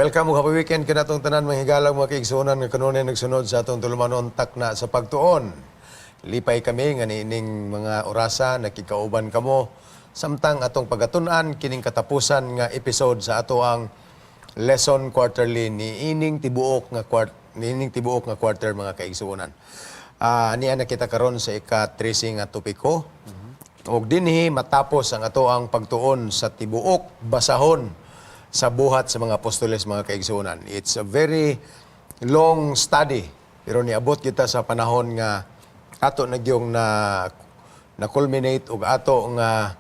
Welcome ug happy weekend kanatong tanan, mga higalang mga kaigsuonan nga kanunay nagsunod sa atong tulumanon, Takna sa Pagtuon. Lipay kami nga niining mga orasa nakikauban kamo samtang atong pagatun-an kining katapusan nga episode sa ato ang lesson quarterly niining tibuok nga quarter, mga kaigsuonan. Niya na kita karon sa ika-13 nga topiko. Og dinhi matapos ang ato ang pagtuon sa tibuok basahon sa Buhat sa mga Apostoles, mga kaigsuonan. It's a very long study, pero niabot kita sa panahon nga ato nagyong na na culminate og ato nga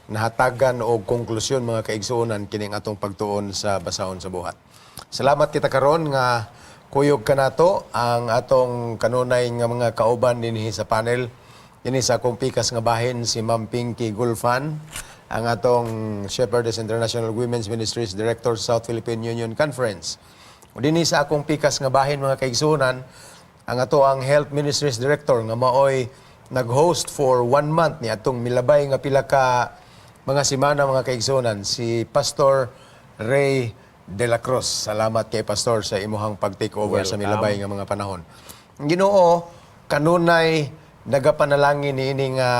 nahatagan og konklusyon, mga kaigsuonan, kining atong pagtuon sa basahon sa Buhat. Salamat kita karon nga kuyog kanato ang atong kanunay nga mga kauban dinhi sa panel. Dinhi sa akong pikas nga bahin, si Ma'am Pinky Gulfan, ang atong Shepherdess International Women's Ministries Director sa South Philippine Union Conference. O dinhi sa akong pikas nga bahin, mga kaigsuonan, ang ato ang Health Ministries Director nga maoy nag-host for one month ni atong milabay nga pila ka mga simana, mga kaigsuonan, si Pastor Ray De La Cruz. Salamat kay Pastor sa imuhang pag-take over sa Welcome. Milabay nga mga panahon. Ang Ginoo kanunay nagapanalangin niini nga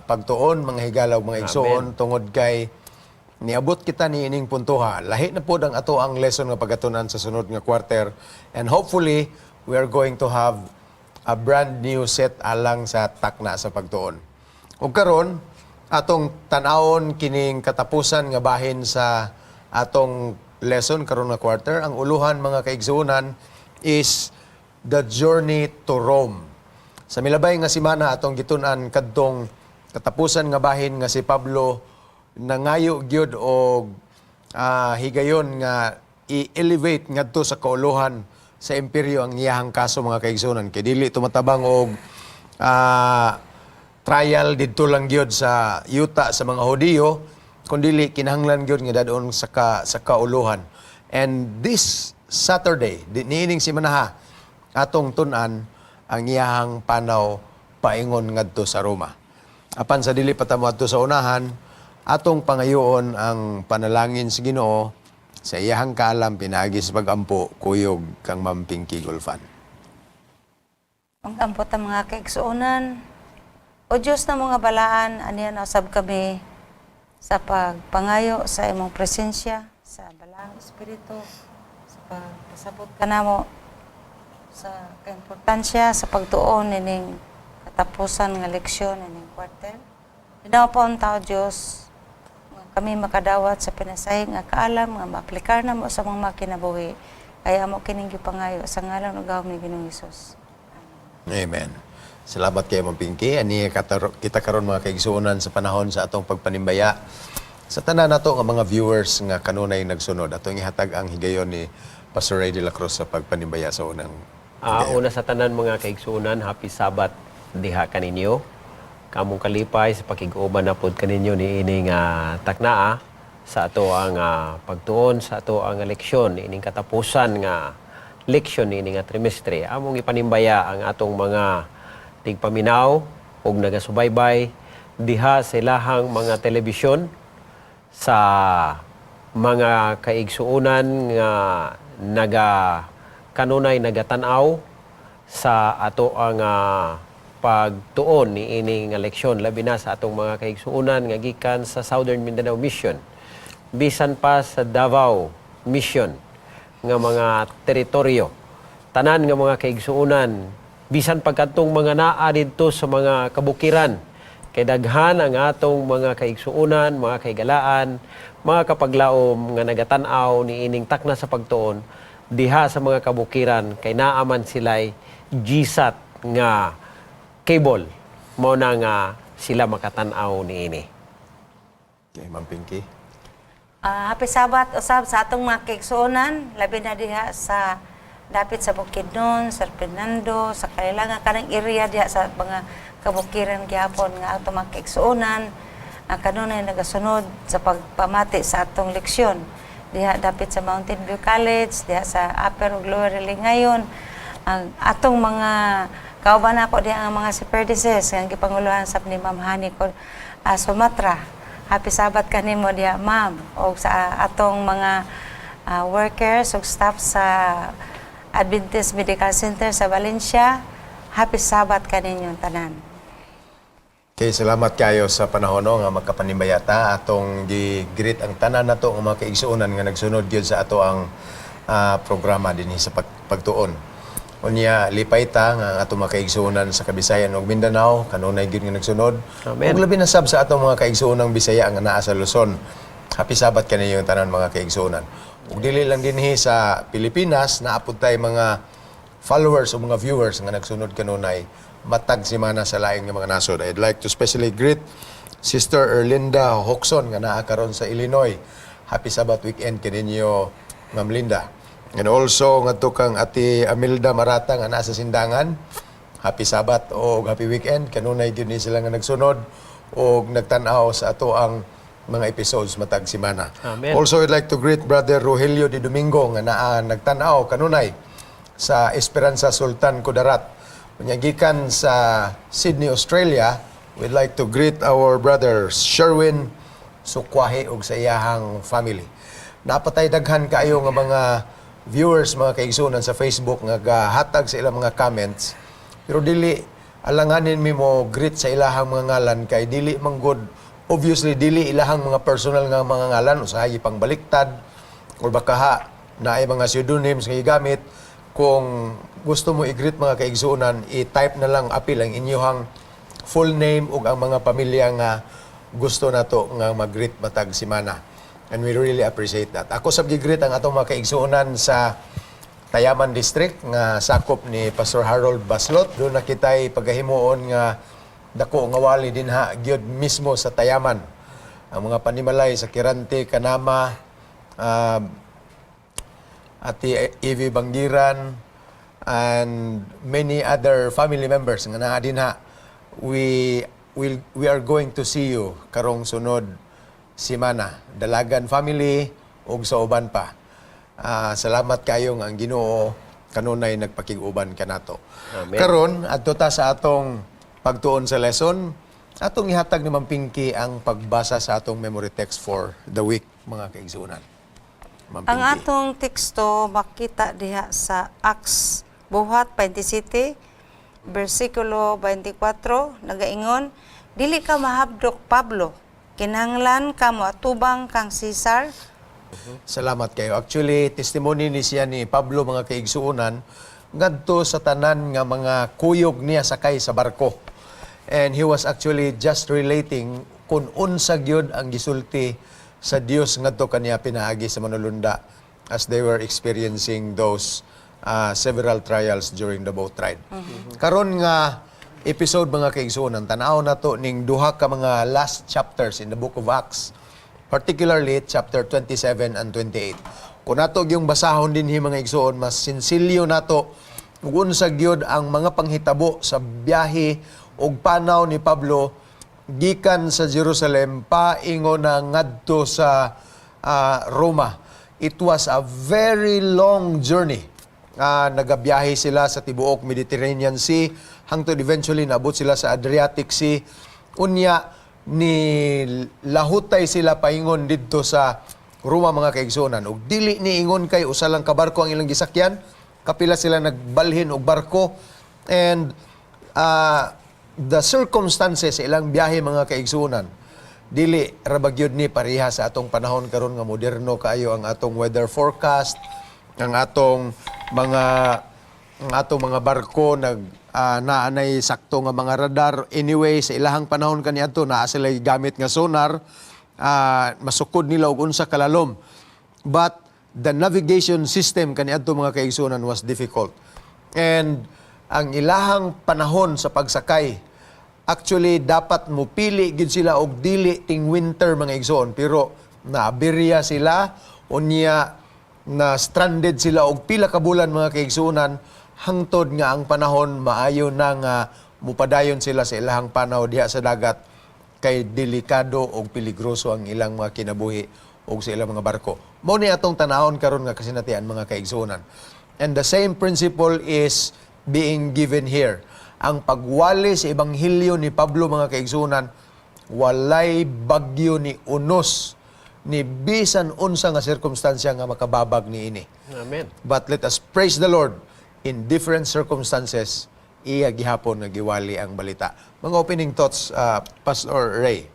pagtuon, mga higala ug mga igsoon, tungod kay niabot kita niining puntoha. Lahi na pod ang ato ang lesson nga pagatunan sa sunod nga quarter and hopefully we are going to have a brand new set alang sa Takna sa Pagtuon. Ug karon atong tan-awon kining katapusan nga bahin sa atong lesson karon nga quarter. Ang uluhan, mga kaigsuonan, is "The Journey to Rome." Sa milabay nga simana, atong gitun-an kadtong katapusan nga bahin nga si Pablo nangayo gyud og higayon nga i-elevate ngadto sa kauluhan sa imperyo ang iyahang kaso, mga kaigsuonan, kay dili tumatabang og trial didto lang gyud sa yuta sa mga Hudiyo, kundili kinahanglan gyud nga dadon sa kauluhan. And this Saturday niining simanaha, atong tun-an ang iyahang panaw paingon ngadto sa Roma. Apan sa dili pa ta moadto sa unahan, atong pangayoon ang panalangin sa Ginoo sa iyahang kaalam pinaagi sa pagampo kuyog kang Ma'am Pinky Gulfan. Ang ampot ang mga kaigsuonan, o Diyos na mga balaan, aniya na usab kami sa pagpangayo sa imong presensya, sa balaang espiritu, sa pagpasabot kanamo sa kaimportansya sa pagtuon ining katapusan nga leksyon ining quarter. Hinaw po ang tao, Diyos, nga kami makadawat sa pinasayig nga kaalam nga maaplikar namo sa mga makinabuhi. Kaya amo kining gipangayo sa ngalan ug gahom ni Ginoong Hesus. Amen. Salamat kay Ma'am Pinky. Ani kita karon, mga kaigsuonan, sa panahon sa atong pagpanimbaya. Sa tanan nato nga mga viewers nga kanunay nagsunod, atong ihatag ang higayon ni Pastor Ray de la Cruz sa pagpanimbaya sa unang Una sa tanan, mga kaigsuonan, happy Sabbath diha kaninyo. Kamong kalipay sa pakig-uban na pod kaninyo ni ining taknaa sa ato ang pagtuon sa ato ang leksyon ining katapusan nga leksyon niini nga trimestre. Among ipanimbaya ang atong mga tigpaminaw ug nagasubaybay diha sa ilahang mga telebisyon, sa mga kaigsuonan nga naga kanunay nagatan-aw sa ato ang pagtuon ni ini nga leksyon, labi na sa atong mga kaigsuonan nga gikan sa Southern Mindanao Mission, bisan pa sa Davao Mission nga mga teritoryo, tanan nga mga kaigsuonan, bisan pagkadtong mga naa didto sa mga kabukiran, kay daghan ang atong mga kaigsuonan, mga kaigalaan, mga kapaglaom nga nagatan-aw ni ining Takna sa Pagtuon diha sa mga kabukiran, kay naaman sila'y GSAT nga cable, mao na nga sila makatan-aw niini. Okay, Ma'am Pinky. Happy Sabbath usab sa atong mga kaigsuonan, labi na diha sa dapit sa Bukidnon, sa Fernando, sa Kailangan kanang area diha sa mga kabukiran gihapon nga atong mga kaigsuonan ang kanunay nagasunod sa pagpamati sa atong leksyon diha dapit sa Mountain View College, diha sa Upper ug Lower Lingayon, ang atong mga kauban ako diha ang mga Shepherdesses nga gipanguluhan sab ni Ma'am Hani ko Sumatra. Happy Sabbath kanimo diha, ma'am, o sa atong mga workers ug staff sa Adventist Medical Center sa Valencia. Happy Sabbath kaninyong tanan. Okay, salamat kayo sa panahon, no, nga magkapanimbayata atong gi-greet ang tanan nato nga mga kaigsuonan nga nagsunod gyud sa ato ang programa dinhi sa pagtuon. Unya, lipay ta nga ang atong mga kaigsuonan sa Kabisayan ug Mindanao kanunay gyud nga nagsunod. Amen. Ug labi na sab sa atong mga kaigsuonang Bisaya nga naa sa Luzon. Happy Sabbath kaninyong tanan, mga kaigsuonan. Ug dili lang dinhi sa Pilipinas, naa pud tay mga followers o mga viewers nga nagsunod kanunay matag semana sa laing nga mga nasod. I'd like to especially greet Sister Erlinda Hoxon nga naa karon sa Illinois. Happy Sabbath weekend kaninyo, Ma'am Linda. And also ngadto kang Ate Amilda Marata nga naa sa Sindangan. Happy Sabbath o happy weekend. Kanunay gyud ni sila nga nagsunod og nagtan-aw sa ato ang mga episodes matag semana. Amen. Also, I'd like to greet Brother Rogelio Di Domingo nga naa nagtan-aw kanunay sa Esperanza, Sultan Kudarat. Unya, gikan sa Sydney, Australia, we'd like to greet our brother Sherwin Sukwahi ug sa iyahang family. Naa pa tay daghan kaayo nga mga viewers, mga kaigsunan, sa Facebook nga gahatag sa ilang mga comments. Pero dili alanganin mi mo greet sa ilahang mga ngalan kay dili man good, obviously dili ilahang mga personal nga mga ngalan, usahay pang baliktad or baka ha naay mga pseudonyms nga gigamit. Kung gusto mo i-greet, mga kaigsuonan, i-type na lang apil ang inyuhang full name ug ang mga pamilya nga gusto nato nga mag-greet matag semana. And we really appreciate that. Ako sab gi-greet ang atong mga kaigsuonan sa Tayaman District nga sakop ni Pastor Harold Baslot. Duna kitay pagahimuon nga dako nga wali dinha gyud mismo sa Tayaman. Ang mga panimalay sa Kirante, Kanama, Ate Evie Banggiran, and many other family members nga naa dinha. We are going to see you karong sunod semana. Dalagan family ug sa uban pa. Salamat kayo nga ang Ginoo kanunay nagpakig-uban kanato. Amen. Karon, adto ta sa atong pagtuon sa lesson. Atong ihatag ni Ma'am Pinky ang pagbasa sa atong memory text for the week, mga kaigsuonan. Ma'am Ang Pinky. atong teksto makita diha sa Acts Buhat 27 bersikulo 24, nagaingon, "Dili ka mahabdok, Pablo, kinahanglan ka moatubang kang Cesar." Salamat kayo. Actually, testimony ni siya ni Pablo, mga kaigsuonan, ngadto sa tanan nga mga kuyog niya sakay sa barko. And he was actually just relating kung unsa gyud ang gisulti sa Dios ngadto kaniya pinaagi sa manulunda as they were experiencing those several trials during the boat ride. Karon nga episode, mga kaigsuonan, tan-aw nato ning duha ka mga last chapters in the Book of Acts, particularly chapter 27 and 28. Kung nato yung basahon dinhi, mga igsoon, mas sinsilyo nato ug unsa gyud ang mga panghitabo sa biyahe ug panaw ni Pablo gikan sa Jerusalem paingon na ngadto sa Roma. It was a very long journey. Nagabiyahe sila sa tibuok Mediterranean Sea hangtod eventually naabot sila sa Adriatic Sea. Unya ni lahutay sila paingon didto sa Roma, mga kaigsuonan. Ug dili ni ingon kay usa lang ka barko ang ilang gisakyan, kapila sila nagbalhin og barko, and the circumstances sa ilang biyahe, mga kaigsuonan, dili ra ba gyud ni pareha sa atong panahon karon nga moderno kaayo ang atong weather forecast, ang atong mga barko nag naanay sakto nga mga radar. Anyway, sa ilahang panahon kaniadto, naa sila gamit nga sonar, masukod nila og unsa kalalom. But the navigation system kaniadto, mga kaigsuonan, was difficult. And ang ilahang panahon sa pagsakay, actually dapat mupili gid sila og dili ting winter, mga igsoon, pero naaberya sila. Unya na stranded sila og pila ka bulan, mga kaigsuonan, hangtod nga ang panahon maayo na nga mupadayon sila sa ilahang panaw diha sa dagat kay delikado og peligroso ang ilang mga kinabuhi og sa ilang mga barko. Mao ni atong tanawon karon nga kasinatian, mga kaigsuonan. And the same principle is being given here. Ang pagwali sa ebanghelyo ni Pablo, mga kaigsuonan, walay bagyo ni unos ni bisan unsa nga sirkumstansya nga makababag niini. Amen. But let us praise the Lord in different circumstances, iya gihapon nga giwali ang balita. Mga opening thoughts, Pastor Ray.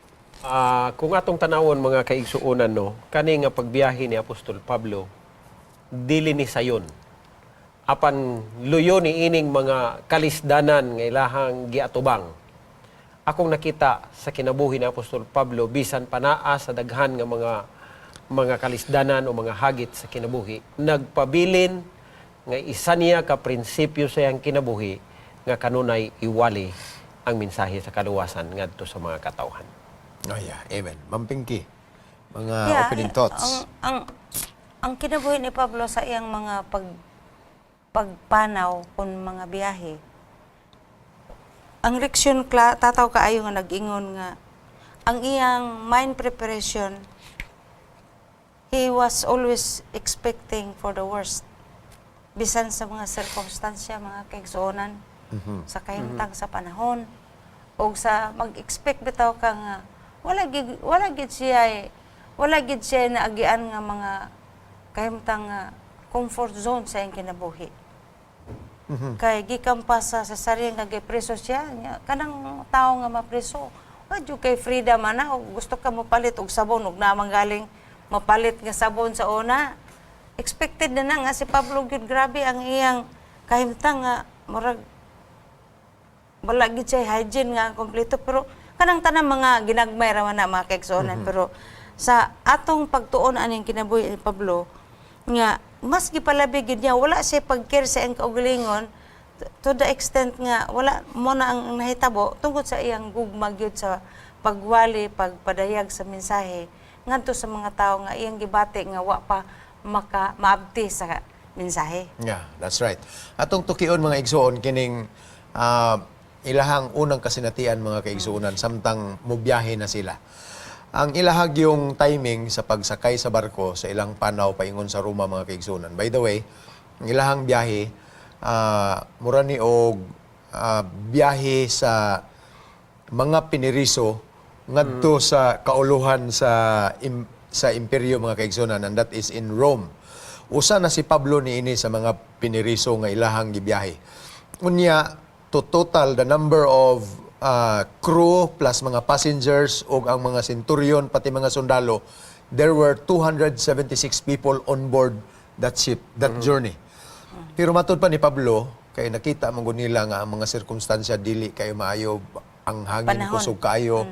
Kung atong tanawon, mga kaigsuonan, no, kani nga pagbiyahe ni Apostol Pablo dili ni sayon. Apan luyo ni ining mga kalisdanan nga ilahang giatubang. Akong nakita sa kinabuhi ni Apostol Pablo, bisan panaa sa daghan nga mga kalisdanan o mga hagit sa kinabuhi, nagpabilin nga isa niya ka prinsipyo sa iyang kinabuhi nga kanunay iwali ang mensahe sa kaluwasan ngadto sa mga katawhan. Oh yeah, amen. Ma'am Pinky, mga opening thoughts. Ang kinabuhi ni Pablo sa iyang mga pagpanaw kung mga biyahe, ang leksyon tataw kaayo nga nag-ingon nga ang iyang mind preparation, he was always expecting for the worst bisan sa mga sirkumstansya, mga kaigsuonan, sa kahimtang sa panahon o sa mag-expect bitaw ka nga wala gid siya naagian nga mga kahimtang nga comfort zone sa iyang kinabuhi. Kay gikan pa sa Cesarea nga gipreso siya nya, kanang tawo nga mapreso, wa jud kay freedom ana. Og gusto ka mopalit og sabon og naa man galing mapalit nga sabon sa una, expected na na nga si Pablo gyud, grabe ang iyang kahimtang nga murag wala gid siya hygiene nga kompleto, pero kanang tanang mga ginagmay ra man na, mga kaigsuonan. Pero sa atong pagtuon aning kinabuhi ni Pablo nga mas gipalabi gid niya, wala siya pag-care sa iyang kaugalingon to the extent nga wala mo na ang nahitabo tungod sa iyang gugma gyud sa pagwali, pagpadayag sa mensahe ngadto sa mga tawo nga iyang gibati nga wa pa maka maabti sa mensahe. Yeah, that's right. Atong tukion, mga igsuon, kining ilahang unang kasinatian, mga kaigsuonan, samtang mubiyahe na sila. Ang ilahag yung timing sa pagsakay sa barko sa ilang panaw paingon sa Roma, mga kaigsuonan. By the way, ang ilahang biyahe mura ni og biyahe sa mga piniriso ngadto sa kauluhan sa imperyo, mga kaigsuonan, and that is in Rome. Usa na si Pablo niini sa mga piniriso nga ilahang gibiyahe. Unya, to total the number of crew plus mga passengers ug ang mga centurion pati mga sundalo, there were 276 people on board that ship, that journey. Pero matud pa ni Pablo, kay nakita man gud nila nga ang mga sirkumstansya dili kay maayo, ang hangin Panahon. Kusog kaayo.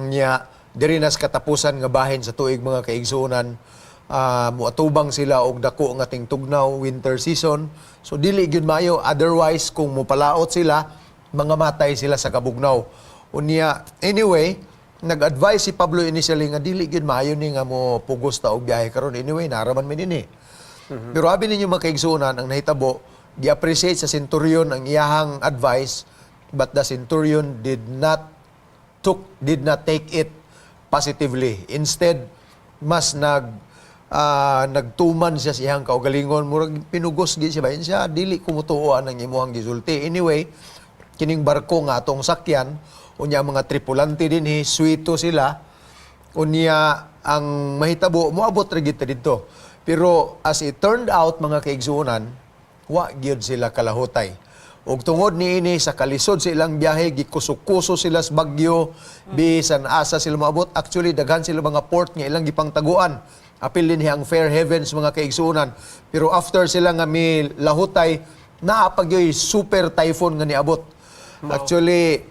Nya diri nas katapusan nga bahin sa tuig, mga kaigsuonan, muatubang sila og dako nga tingtugnaw, winter season. So dili gyud maayo, otherwise kung mopalaot sila, mga matay sila sa kabugnaw. Unya, anyway, nag-advise si Pablo initially nga dili gyud maayo ni nga mo pugos ta og biyahe karon. Anyway, naraman mi dinhi. Pero abi ninyo, mga kaigsuonan, ang nahitabo, gi-appreciate sa centurion ang iyahang advice, but the centurion did not take it positively. Instead, mas nagtuman siya sa iyang kaugalingon, murag pinugos gid siya ba siya, "Dili ko mutuo ang imuhang gisulti. Anyway, kining barko nga atong sakyan, unya ang mga tripulante dinhi, suwito sila, unya ang mahitabo, moabot ra gid ta didto." Pero as it turned out, mga kaigsuonan, wa gyud sila kalahutay. Ug tungod niini sa kalisod sa ilang biyahe, gikuso-kuso sila sa bagyo, bisan asa sila moabot. Actually, daghan sila mga port nga ilang gipangtaguan. Apil dinhi ang Fair Havens, mga kaigsuonan. Pero after sila nga mi lahutay, naa pa gyoy super typhoon nga niabot. Actually,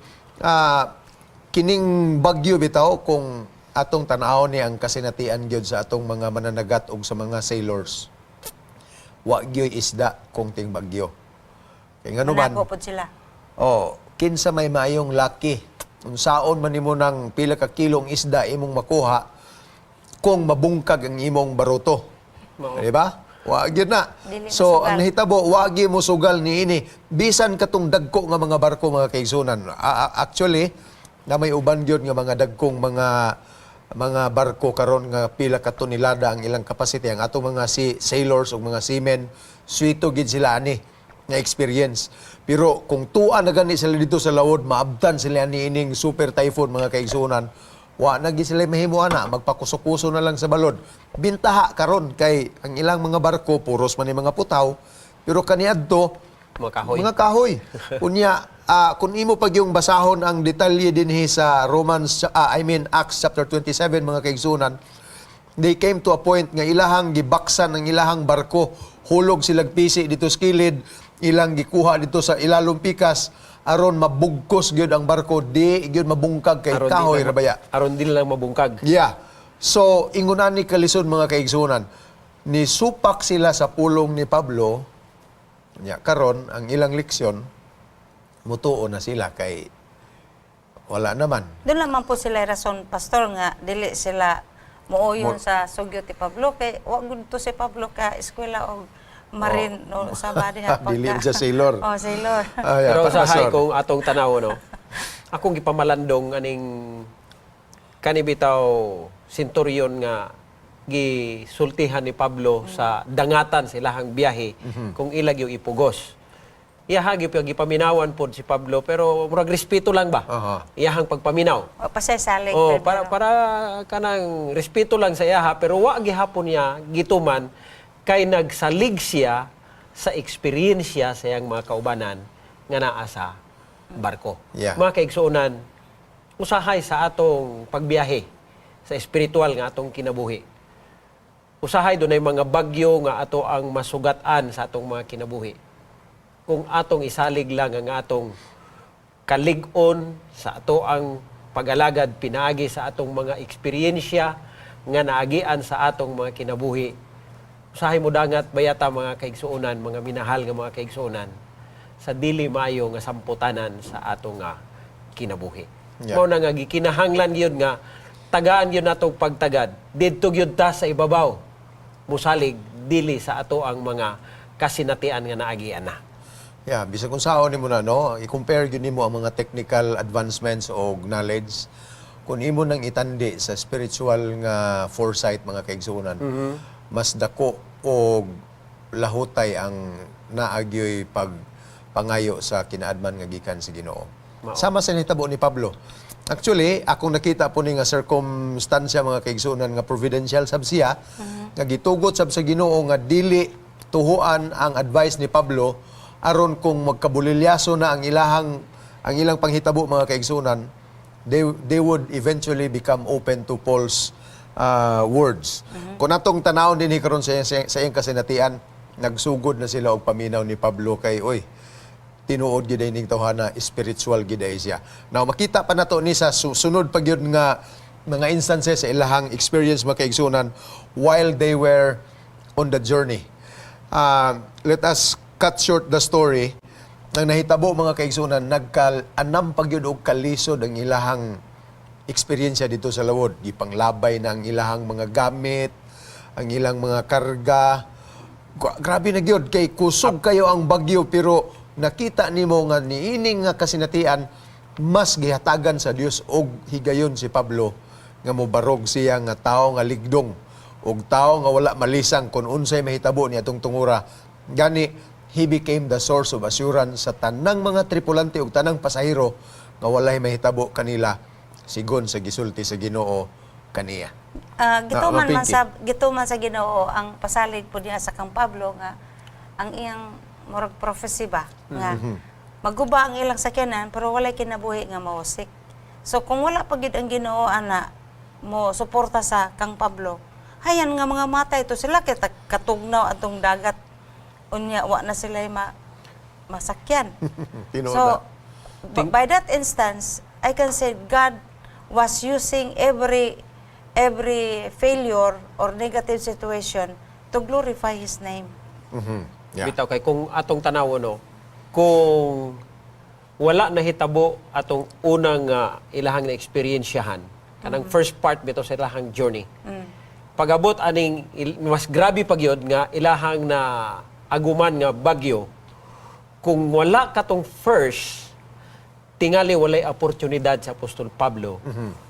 kining bagyo bitaw, kung atong tan-awon ni ang kasinatian gyud sa atong mga mananagat ug sa mga sailors. Wa gyoy isda kung ting bagyo. Kay ngano man, Manako pod sila. Oh, kinsa may maayong lucky. Unsaon man nimo ng pila ka kilong isda imong makuha kung mabungkag ang imong baruto. Mao. Di ba? Wa gyud na. Dili So mosugal. ang nahitabo, wa gyud mo sugal niini bisan katong dagko nga mga barko, mga kaigsunan. Actually, na may uban gyud nga mga dagkong mga barko karon nga pila ka tonelada ang ilang capacity. Ang atong mga si sailors ug mga seamen, suwito gid sila ani nga experience. Pero kung tuwa na gani sila dito sa lawod, maabtan sila ni ining super typhoon, mga kaigsunan. Wa na gyud sila mahimo ana, magpakuso-kuso na lang sa balod. Bintaha karon kay ang ilang mga barko puros man ni mga putaw, pero kaniadto mga kahoy. mga kahoy. Unya, kung imo pag yung basahon ang detalye dinhi sa Romans, I mean Acts chapter 27, mga kaigsunan, they came to a point nga ilahang gibaksan ang ilahang barko, hulog silag pisi dito sa kilid, ilang gikuha dito sa ilalong pikas aron mabugkos gyud ang barko, di gyud mabungkag kay Aron di kahoy lang ra baya. Aron di lang mabungkag. Yeah. So, ingon ani kalisod, mga kaigsunan. Ni supak sila sa pulong ni Pablo. Nya karon ang ilang leksyon, mutuo na sila kay wala naman. Doon naman po sila rason, Pastor, nga dili sila muuyon sa sugyo ti Pablo kay wa gud to si Pablo ka eskwela og marine no sa body ha. Dili siya sailor. Oh, sailor. Ah, yeah, Pero usahay Pastor. kung atong tanaw no. Akong gipamalandong aning kani bitaw centurion nga gisultihan ni Pablo sa dangatan sa ilahang biyahe kung ila gyud ipugos. Iyaha gyud gipaminawan pod si Pablo pero murag respeto lang ba? Aha. Iyahang pagpaminaw. O pasay salig. Oh, primero. para para kanang respeto lang sa iyaha pero wa gihapon niya gituman kay nagsalig siya sa eksperyensya sa iyang mga kaubanan nga naa sa barko. Mga kaigsuonan, usahay sa atong pagbiyahe sa espiritual nga atong kinabuhi. Usahay dunay mga bagyo nga ato ang masugat-an sa atong mga kinabuhi. Kung atong isalig lang ang atong kalig-on sa ato ang pag-alagad pinaagi sa atong mga eksperyensya nga naagian sa atong mga kinabuhi. Usahay mo dangat bayata, mga kaigsuonan, mga minahal nga mga kaigsuonan, sa dili maayo nga samputanan sa atong nga kinabuhi. Mao na nga gikinahanglan gyud nga tagaan gyud natong pagtagad. Didto gyud ta sa ibabaw musalig, dili sa ato ang mga kasinatian nga naagian na. Yeah, bisag kung saon nimo na no, i-compare gyud nimo ang mga technical advancements o knowledge kung imo nang itandi sa spiritual nga foresight, mga kaigsuonan, mas dako og lahutay ang naagyoy pag pangayo sa kinaadman nga gikan sa Ginoo. Mao. Sama sa nitabo ni Pablo. Actually, akong nakita po ni nga circumstansya, mga kaigsuonan, nga providential sab siya, nga gitugot sab sa Ginoo nga dili tuhuan ang advice ni Pablo aron kung magkabulilyaso na ang ilang panghitabo, mga kaigsuonan, they would eventually become open to Paul's words. Kung atong tanawon din karon sa iyang kasinatian, nagsugod na sila og paminaw ni Pablo kay oy, tinuod gid ning tawhana, spiritual gid ay siya. Now makita pa nato ni sa sunod pa gyud nga mga instances sa ilahang experience, mga kaigsunan, while they were on the journey. Let us cut short the story. Nang nahitabo, mga kaigsunan, nagkal anam pa gyud og kalisod ang ilahang eksperyensya dito sa lawod. Gipanglabay na ang ilahang mga gamit, ang ilang mga karga. Grabe na gyud kay kusog kayo ang bagyo pero nakita nimo nga niining nga kasinatian mas gihatagan sa Dios og higayon si Pablo nga mobarog siya nga tawo nga ligdong og tawo nga wala malisang kung unsay mahitabo ni atong tungura. Gani he became the source of assurance sa tanang mga tripulante ug tanang pasahero nga walay mahitabo kanila sigon sa gisulti sa Ginoo kaniya. Gituman man Mapinky. sa gituman sa Ginoo ang pasalig po niya sa kang Pablo nga ang iyang murag prophecy ba nga maguba ang ilang sakyanan pero walay kinabuhi nga mausik. So kung wala pa gid ang Ginoo ana mo suporta sa kang Pablo, hayan nga mga matay to sila kay katugnaw atong dagat, unya wa na sila masakyan. Tinuod So, na. by that instance, I can say God was using every failure or negative situation to glorify His name. Bitaw kay kung atong tanaw no, kung wala nahitabo atong unang ilahang na eksperyensyahan, kanang first part bitaw sa ilahang journey. Pagabot aning mas grabe pa gyud nga ilahang na aguman nga bagyo, kung wala katong first, tingali walay oportunidad sa Apostol Pablo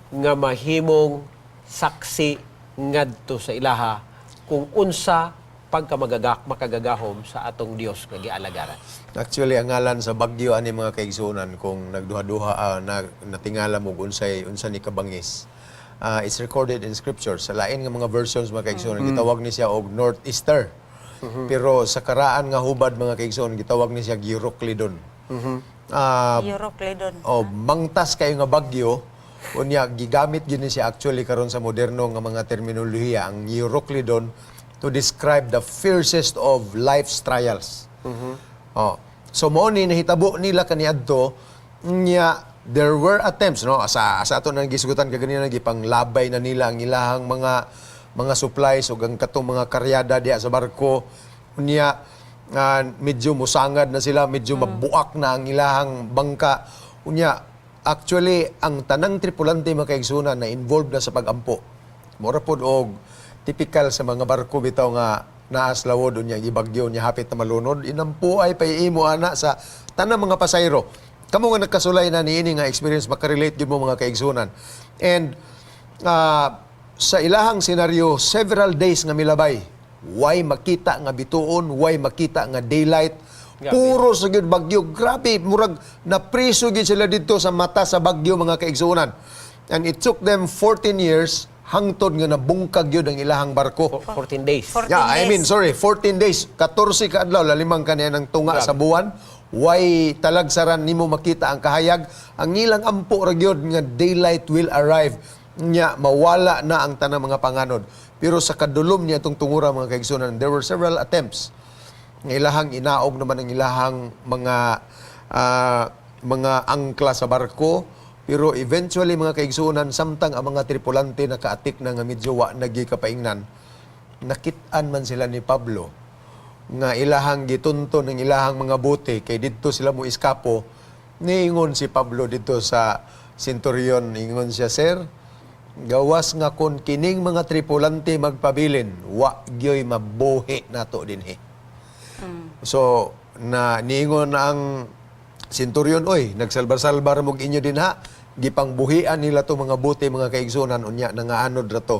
nga mahimong saksi ngadto sa ilaha kung unsa pagkamagagak makagagahom sa atong Dios nga gialagaran. Actually, ang ngalan sa bagyo ani, mga kaigsunan, kung nagduha-duha na, natingala mo kung unsay unsa ni kabangis. It's recorded in scripture. Sa lain nga mga versions, mga kaigsuonan, gitawag ni siya og northeaster. Pero sa karaan nga hubad, mga kaigsuonan, gitawag ni siya Euroclydon. Euroclydon. Oh, mangtas kayo nga bagyo, unya gigamit gyud ni siya actually karon sa moderno nga mga terminolohiya ang Euroclydon to describe the fiercest of life's trials. Oh. So mao ni nahitabo nila kaniadto nya there were attempts, no, sa ato nang gisugutan kaganina, gipanglabay na nila ang ilahang mga supplies ug ang katong mga karyada diha sa barko. Unya medyo musangad na sila, medyo mabuak na ang ilahang bangka. Unya actually ang tanang tripulante, mga kaigsunan, na involved na sa pagampo. Mura pod og typical sa mga barko bitaw nga naas lawod, unya gibagyo, unya hapit na malunod, inampo ay paiimo ana sa tanang mga pasayro. Kamo nga nagkasulay na niini nga experience, makarelate gyud mo, mga kaigsunan. And sa ilahang senaryo, several days nga milabay, way makita nga bituon, way makita nga daylight. Grabe. Puro sa gyud bagyo. Grabe, murag napriso gyud sila didto sa mata sa bagyo, mga kaigsunan. And it took them 14 years hangtod nga nabungkag gyud ang ilahang barko. 14 days. 14 Yeah, I days. mean, sorry, 14 days. 14 ka adlaw, lalimang kaniya ng tunga Grabe. sa buwan. Way talagsaran nimo makita ang kahayag. Ang ilang ampo ra gyud nga daylight will arrive. Nya mawala na ang tanang mga panganod. Pero sa kadulom niya itong tungura, mga kaigsunan, there were several attempts nga ilahang inaog naman ang ilahang mga angkla sa barko, pero eventually, mga kaigsunan, samtang ang mga tripulante nakaatik na nga medyo wa nagi kapaingnan, nakit-an man sila ni Pablo nga ilahang gitunton ng ilahang mga bote kay didto sila mo eskapo. Niingon si Pablo didto sa centurion, ingon siya, "Sir, gawas nga kon kining mga tripulante magpabilin, wa gyoy mabuhi nato dinhi." So, na niingon ang centurion, "Oy, nagsalbar-salbar mo inyo dinha." Gipangbuhian nila to mga bote, mga kaigsunan, unya nangaanod ra to.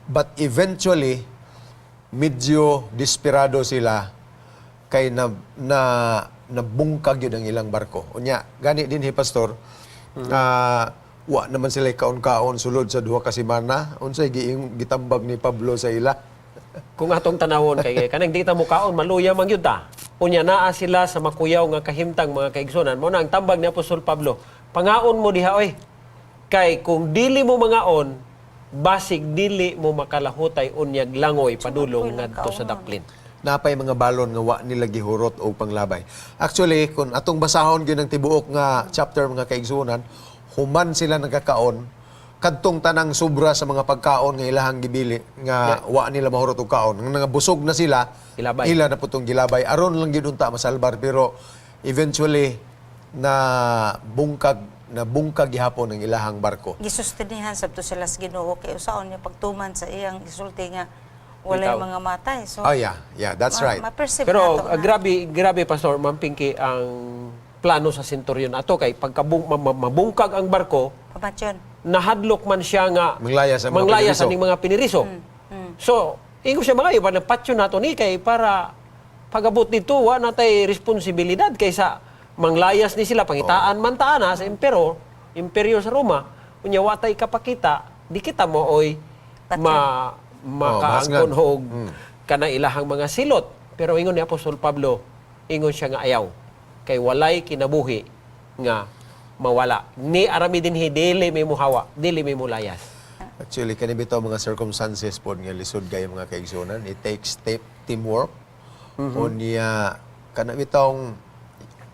But eventually, medyo desperado sila kay na nabungkag yun ang ilang barko. Unya, gani dinhi, pastor, wa naman sila kaon-kaon sulod sa 2 ka semana. Unsay gitambag ni Pablo sa ila? Kung atong tanawon kay kanang di ta mukaon, maluya man gyud ta. Unya naa sila sa makuyaw nga kahimtang, mga kaigsunan. Mao na ang tambag ni Apostol Pablo. "Pangaon mo diha oy. Kay kung dili mo mangaon, basig dili mo makalahutay unyag langoy padulong ngadto sa daplin." Napay mga balon nga wa nila gihurot og panglabay. Actually, kung atong basahon gyud ang tibuok nga chapter, mga kaigsunan, human sila nagkakaon, kadtong tanang sobra sa mga pagkaon nga ilahang gibili nga wa nila mahurot og kaon. Nga nangabusog na sila, Gilabay. Ila na putong gilabay aron lang gyud unta masalbar, pero eventually na bungkag gihapon ang ilahang barko. Gisustinihan sabto sila sa Ginoo kay usaon niya pagtuman sa iyang gisulti nga walay Bitaw. mga matay. So Oh yeah, that's right. Ma-perceive Pero nato na- grabe grabe, Pastor Ma'am Pinky, ang plano sa centurion ato kay pagkabung mabungkag ang barko, Pamatyon. Nahadlok man siya nga Manglaya sa mga manglaya piniriso. sa ning mga piniriso. So, ingon siya mga iba, patyo nato ni kay para pagabot dito wa natay responsibilidad kaysa manglayas ni sila, pangitaan man ta ana sa impero, imperyo sa Roma. Unya wa tay kapakita, di kita mo oy ma makaangkon mahasngan. hog kana ilahang mga silot. Pero ingon ni Apostol Pablo, ingon siya nga ayaw kay walay kinabuhi nga mawala. Ni arami dinhi, dili may muhawa, dili may mulayas. Actually, kani bitaw mga circumstances pod nga lisod kayo, mga kaigsunan. It takes teamwork. Unya kana bitawng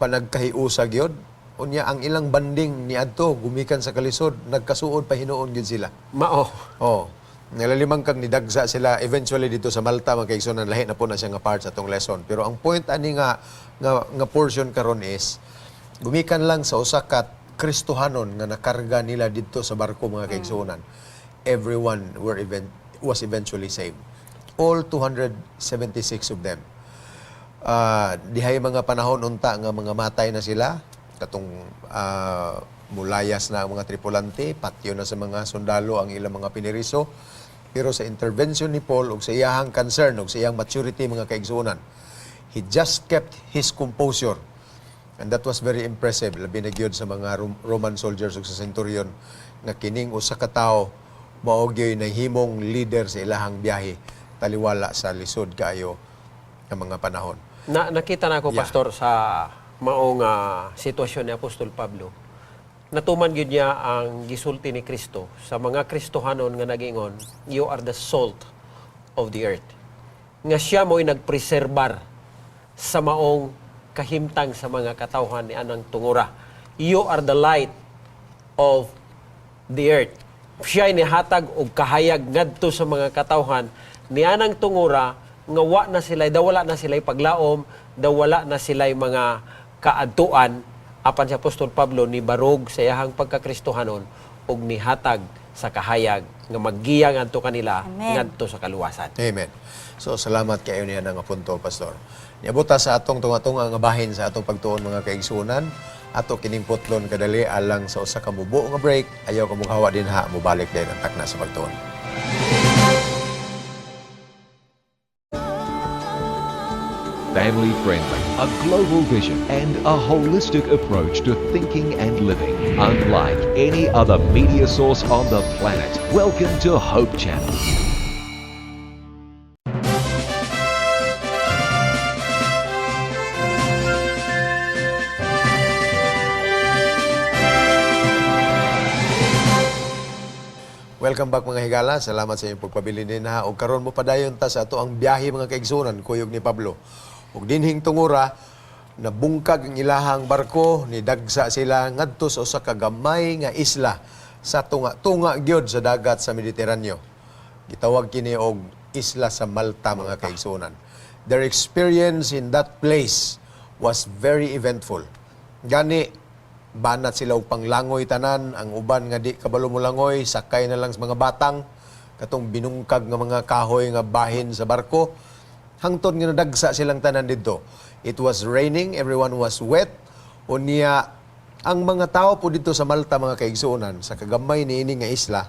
panagkahiusa gyud. Unya ang ilang banding niadto gumikan sa kalisod, nagkasuod pa hinuon gyud sila. Mao. Oh. Nalalimang kag nidagsa sila eventually dito sa Malta, mga kaigsunan, lahi na po na siya nga part sa atong lesson. Pero ang point ani nga portion karon is gumikan lang sa usa ka Kristohanon nga nakarga nila didto sa barko, mga kaigsunan. Everyone were event was eventually saved. All 276 of them. Dihay mga panahon unta nga mga matay na sila katong mulayas na ang mga tripulante, patyo na sa mga sundalo ang ilang mga piniriso, pero sa intervention ni Paul ug sa iyahang concern ug sa iyang maturity, mga kaigsuonan, he just kept his composure and that was very impressive, labi na gyud sa mga Roman soldiers ug sa centurion nga kining usa ka tawo Mao gyoy nahimong leader sa ilahang biyahe taliwala sa lisod kaayo nga mga panahon. Na, nakita na ako, Pastor, sa maong sitwasyon ni Apostol Pablo. Natuman gyud niya ang gisulti ni Kristo sa mga Kristohanon nga nagingon, "You are the salt of the earth." Nga siya mo'y nagpreserbar sa maong kahimtang sa mga katawhan ni anang tungura. "You are the light of the earth." Siya nihatag og kahayag ngadto sa mga katawhan ni anang tungura nga wa na sila, daw wala na sila paglaom, daw wala na sila mga kaadtuan, apan si Apostol Pablo ni barog sa iyahang pagkakristohanon ug nihatag sa kahayag nga maggiya ngadto kanila Amen. Ngadto sa kaluwasan. Amen. So salamat kayo niya nga punto, Pastor. Niabot ta sa atong tunga-tunga nga bahin sa atong pagtuon, mga kaigsuonan. Ato kining putlon kadali alang sa usa ka mubo nga break. Ayaw ka mughawa dinha, mobalik dayon ang takna sa pagtuon. Family friendly, a global vision, and a holistic approach to thinking and living. Unlike any other media source on the planet. Welcome to Hope Channel. Welcome back, mga higala. Salamat sa inyong pagpabilin dinha. Og karon mo padayon ta sa ato ang biyahe, mga kaigsuonan, kuyog ni Pablo. Ug dinhing tungura nabungkag ang ilahang barko, ni dagsa sila ngadto sa usa ka gamay nga isla sa tunga-tunga gyud sa dagat sa Mediteraneo. Gitawag kini og isla sa Malta, mga kaigsuonan. Their experience in that place was very eventful. Gani banat sila og panglangoy tanan, ang uban nga di kabalo molangoy, sakay na lang sa mga batang, katong binungkag nga mga kahoy nga bahin sa barko, hangtod nga nadagsa silang tanan didto. It was raining, everyone was wet. Unya ang mga tao po dito sa Malta, mga kaigsuonan, sa kagamay niini nga isla,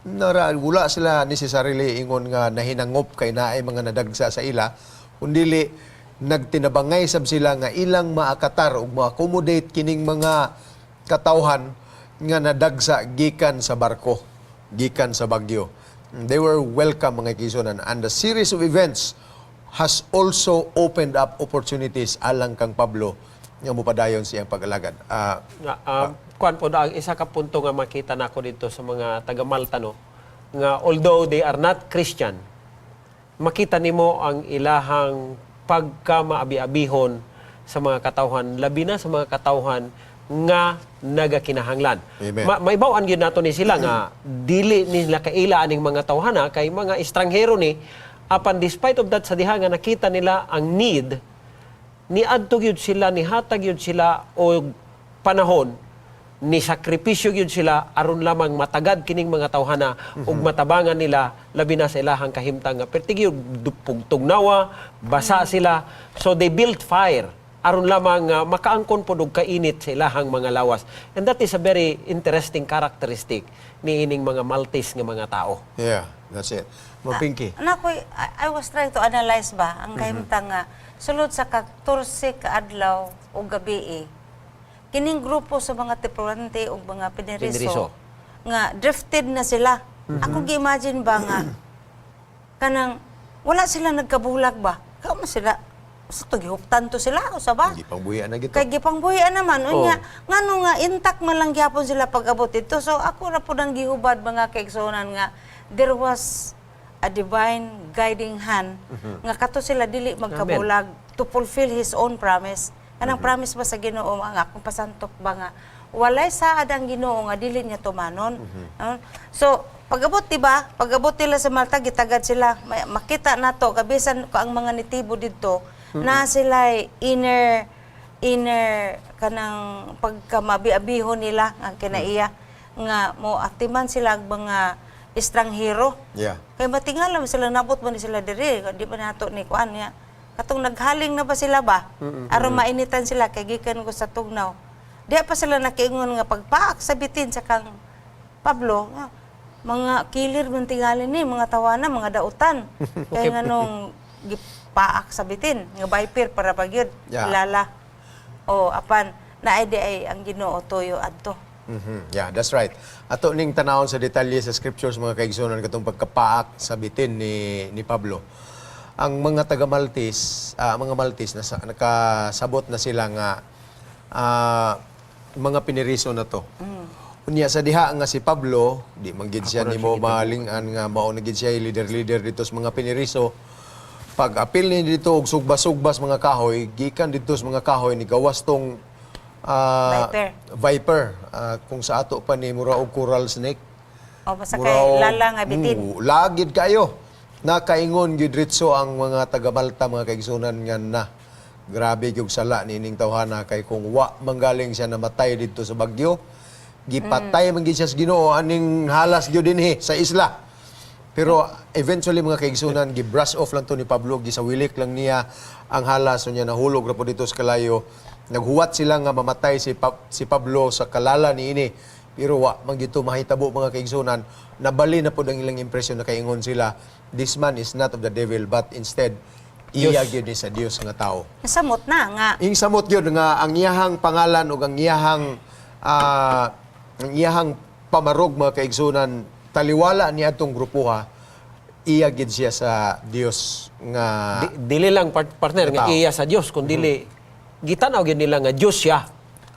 nara wala sila necessarily ingon nga nahinangop kay naay mga nadagsa sa ila, kundili nagtinabangay sab sila nga ilang maakatar ug ma-accommodate kining mga katawhan nga nadagsa gikan sa barko, gikan sa bagyo. They were welcome, mga kaigsuonan, and the series of events has also opened up opportunities alang kang Pablo nga mopadayon siyang pag-alagad. Nga, kuan po ang isa ka punto nga makita nako dito sa mga taga Malta, no, nga although they are not Christian, makita nimo ang ilahang pagka maabi-abihon sa mga katawhan, labi na sa mga katawhan nga nagakinahanglan. Amen. Maibaw-an gyud nato ni sila nga dili nila kaila aning mga tawhana kay mga estranghero ni, apan despite of that, sa diha nga nakita nila ang need, niadto gyud sila, nihatag gyud sila og panahon, ni sakripisyo gyud sila aron lamang matagad kining mga tawhana ug matabangan nila, labi na sa ilahang kahimtang nga perti gyud tugnawa, basa sila, so they built fire aron lamang nga makaangkon pod og kainit sa ilahang mga lawas. And that is a very interesting characteristic niining mga Maltese nga mga tao. Yeah, that's it. Mo Pinky. Anak ko, I was trying to analyze ba ang kahimtang nga sulod sa 14 ka adlaw o gabi eh, kining grupo sa mga tripulante ug mga pineriso, Pineriso. Nga drifted na sila. Ako gi-imagine ba nga kanang wala sila nagkabulag ba? Kamo sila sa to gihuptan to sila o sa ba? Hindi pang buhian na gito. Kay gipangbuhian naman unya, ngano nga intact man lang gyapon sila pag-abot dito. So ako ra pud ang gihubad, mga kaigsuonan, nga there was a divine guiding hand nga kato sila dili magkabulag to fulfill His own promise. Kanang promise ba sa Ginoo ang akong pasantok ba nga walay saad ang Ginoo nga dili niya tumanon. No? So pag-abot, di ba? Pag-abot nila sa Malta, gitagad sila. Makita nato kabisan ko ang mga nitibo didto na sila inner inner kanang pagkamabi-abihon nila ang kinaiya nga mo atiman sila ang mga estranghero. Kay matingala man sila, nabot man ni sila diri, di ba nato ni kuan niya. Katong naghaling na ba sila ba? Aron mainitan sila kay gikan ko sa tugnaw. Di pa sila nakiingon nga pagpaak sa bitin sa kang Pablo, nga, mga killer man tingali ni, mga tawana, mga dautan. Kay nganong gipaak sa bitin, nga viper para pagyud, lala. O apan naay di ay ang Ginoo tuyo adto. Yeah, that's right. Ato ning tanawon sa detalye sa scriptures, mga kaigsunan, katong pagkapaak sa bitin ni Pablo. Ang mga taga Maltis, mga Maltis nasa, nakasabot na sila nga mga piniriso na to. Unya sa diha nga si Pablo, di man gid siya nimo malingan nga mao na gid siya leader-leader dito sa mga piniriso. Pag apil ni dito og sugba-sugbas mga kahoy, gikan dito sa mga kahoy ni gawas tong Viper. Viper. Kung sa ato pa ni mura og coral snake. O basta kay Mura og- lala nga bitin. Lagid kayo. Nakaingon gyud ritso ang mga taga Malta, mga kaigsunan, nga na. Grabe gyud sala nining tawhana kay kung wa manggaling siya namatay dito sa Bagyo, gipatay man gyud siya sa Ginoo aning halas gyud dinhi sa isla. Pero eventually, mga kaigsunan, gi-brush off lang to ni Pablo, gisawilik lang niya ang halas, so niya nahulog ra po dito sa kalayo. Naghuwat sila nga mamatay si Pablo sa kalala niini. Pero wa man gito mahitabo, mga kaigsunan, nabali na pod ang ilang impresyon, nakaingon sila, "This man is not of the devil but instead iya gyud ni sa Dios nga tao." Nasamot na nga. Ing samot gyud nga ang iyahang pangalan ug ang iyahang pamarog, mga kaigsunan, taliwala ni atong grupuha, iya gid siya sa Dios nga Dili lang partner nga tao. iya sa Dios kundi gitanaw gyud nila nga Dios siya.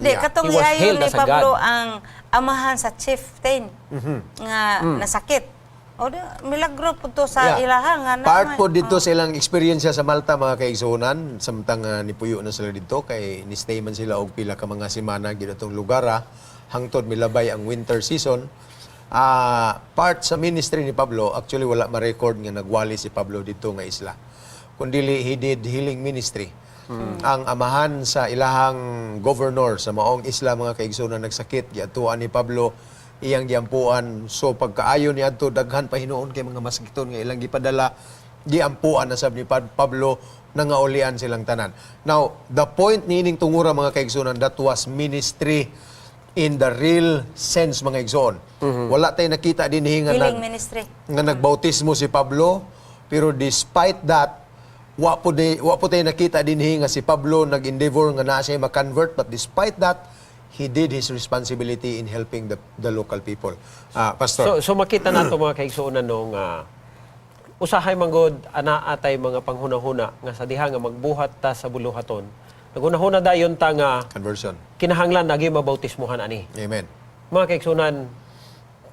Di, katong He was iayon hailed ni as a Pablo God. ang amahan sa chieftain nga nasakit. O di, milagro po to sa ilaha nga na. Part po dito sa ilang experience sa Malta, mga kaigsuonan, samtang nipuyo na sila dito kay ni-stay man sila og pila ka mga semana gid atong lugar hangtod milabay ang winter season. Part sa ministry ni Pablo, actually wala ma-record nga nagwali si Pablo dito nga isla. Kundili he did healing ministry. Ang amahan sa ilahang governor sa maong isla, mga kaigsuonan, nagsakit, giatuan ni Pablo, iyang giampuan. So pagkaayo ni adto, daghan pa hinuon kay mga masakiton nga ilang gipadala, giampuan na sab ni Pablo, nangaulian silang tanan. Now, the point niining tungura, mga kaigsuonan, that was ministry in the real sense, mga igsoon. Wala tay nakita dinhi nga Healing ministry. Nga nagbautismo si Pablo, pero despite that wa po tayo nakita dinhi nga si Pablo nag-endeavor nga naa siya ma-convert, but despite that he did his responsibility in helping the local people. Pastor. So makita nato, mga kaigsuonan, nung usahay manggod ana atay mga panghunahuna nga sa diha nga magbuhat ta sa buluhaton. Naghunahuna dayon ta nga Conversion. Kinahanglan nagi mabautismuhan ani. Amen. Mga kaigsuonan,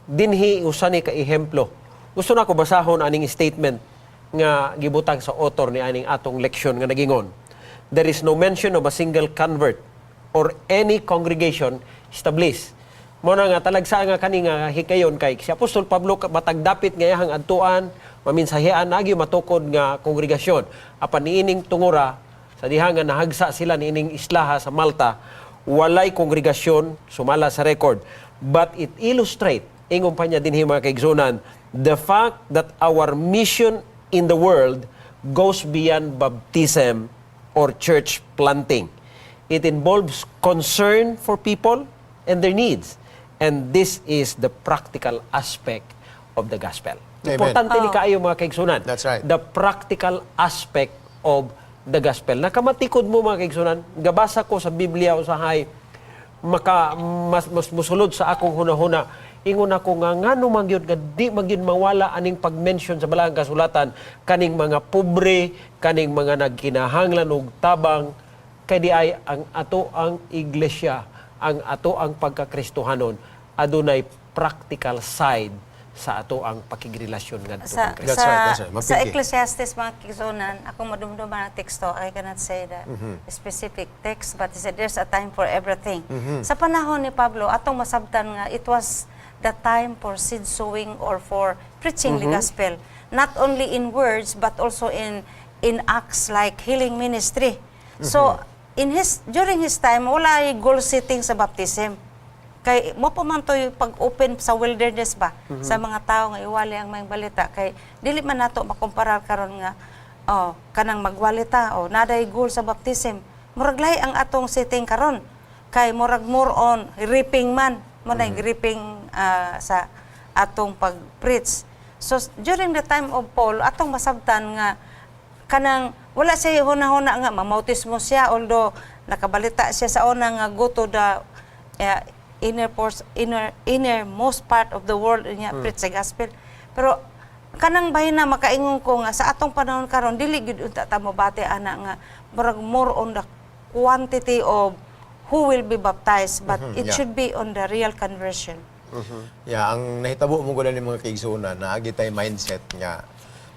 dinhi usa ni ka ehemplo. Gusto na ko basahon aning statement nga gibutang sa author ni aning atong leksyon nga nagingon, "There is no mention of a single convert or any congregation established." Mo na nga talagsa nga kani nga hikayon kay si Apostol Pablo matag dapit nga iyahang adtuan, maminsahian, agi matukod nga kongregasyon. Apan niining tungura sa diha nga nahagsa sila niining islaha sa Malta, walay kongregasyon sumala sa record. "But it illustrate," ingon pa niya dinhi, mga kaigsunan, "the fact that our mission in the world goes beyond baptism or church planting. It involves concern for people and their needs. And this is the practical aspect of the gospel." Amen. Importante ni kaayo, mga kaigsunan. That's right. The practical aspect of the gospel. Nakamatikod mo, mga kaigsunan, gabasa ko sa Biblia usahay maka mas musulod sa akong hunahuna. Ingon ako nga ngano man gyud nga di man gyud mawala aning pag-mention sa Balaang Kasulatan kaning mga pobre, kaning mga nagkinahanglan og tabang, kay di ay ang ato ang iglesia, ang ato ang pagkakristohanon adunay practical side sa ato ang pakigrelasyon ngadto Sa, kang Kristo. That's sa, right, that's right. sa Mapiki. Ecclesiastes, mga kaigsuonan, ako madumduman ang teksto. I cannot say the specific text, but he said there's a time for everything. Sa panahon ni Pablo, atong masabtan nga it was the time for seed sowing or for preaching the gospel. Not only in words, but also in acts like healing ministry. So, in his during his time, wala ay goal setting sa baptism. Kay mo pa man to'y pag-open sa wilderness ba sa mga tao nga iwali ang maayong balita, kay dili man nato makumparar karon nga oh kanang magwali ta, oh naday goal sa baptism. Murag lahi ang atong setting karon kay murag more on reaping man mo na reaping sa atong pag-preach. So during the time of Paul, atong masabtan nga kanang wala siya hunahuna nga mamautismo siya, although nakabalita siya sa una nga go to the inner force, inner most part of the world niya preach sa gospel. Pero kanang bahin na makaingon ko nga sa atong panahon karon, dili gyud unta ta mobati ana nga murag more on the quantity of who will be baptized, but it should be on the real conversion. Yeah, ang nahitabo mo gud ni, mga kaigsuonan, naagi tay mindset nga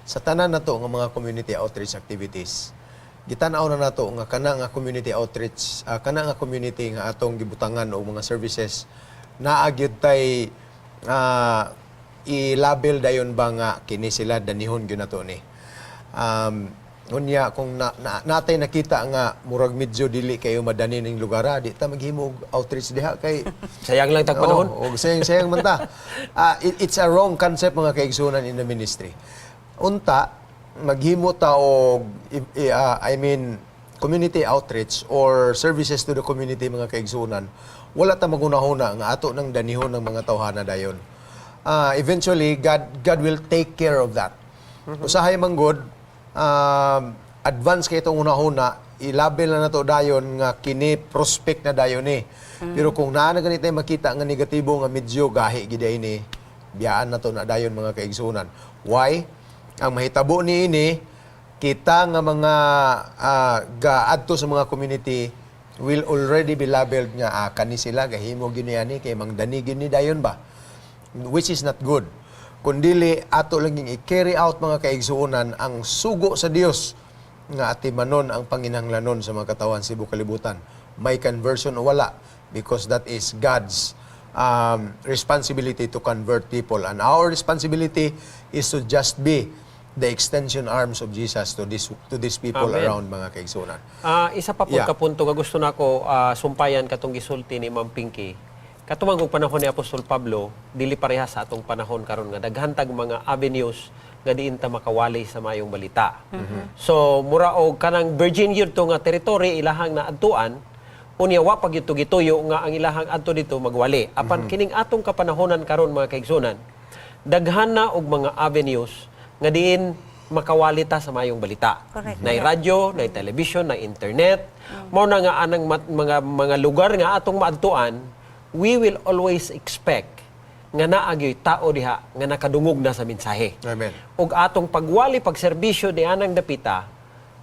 sa tanan nato nga mga community outreach activities, gitan-aw na nato nga kana nga community outreach, kana nga community nga atong gibutangan og mga services, naa gyud tay i-label dayon ba nga kini sila danihon gyud nato ni. Unya kung natay nakita nga murag medyo dili kayo madani ning lugar, di ta maghimo og outreach diha kay Sayang lang tag panahon. Oo, og sayang-sayang man ta. It's a wrong concept, mga kaigsunan, in the ministry. Unta, maghimo ta og I mean, community outreach or services to the community, mga kaigsunan, wala ta magunahuna nga ato nang danihon ng mga tawhana dayon. Eventually God will take care of that. Usahay man gud, advance kay itong unahuna, ilabel na nato dayon nga kini prospect na dayon ni. Pero kung naa na ganito makita nga negatibo nga medyo gahi gid ni, biyaan na to na dayon, mga kaigsunan. Why? Ang mahitabo ni ini, kita nga mga gaadto sa mga community will already be labeled nga kani sila gahimo gini ani kay mangdani gini dayon ba, which is not good. Kundili ato lang yung i-carry out, mga kaigsuonan, ang sugo sa Dios nga atimanon ang panginahanglanon sa mga katawan sa tibuok kalibutan. May conversion o wala, because that is God's responsibility to convert people, and our responsibility is to just be the extension arms of Jesus to these people Amen. Around, mga kaigsuonan. Isa pa po ka punto nga gusto nako sumpayan katong gisulti ni Ma'am Pinky. Katumang og panahon ni Apostol Pablo, dili pareha sa atong panahon karon nga daghan tag mga avenues nga diin ta makawali sa maayong balita. So mura og kanang virgin yun to nga teritoryo ilahang naadtuan, unya wa pa gyud to gituyo nga ang ilahang adto dito magwali. Apan kining atong kapanahonan karon, mga kaigsunan, daghan na og mga avenues nga diin makawali ta sa maayong balita. Nay radyo, nay television, nay internet. Mao na nga anang mga lugar nga atong maadtuan, we will always expect nga naa gyoy tao diha nga nakadungog na sa mensahe. Amen. Ug atong pagwali, pagserbisyo ni anang dapita,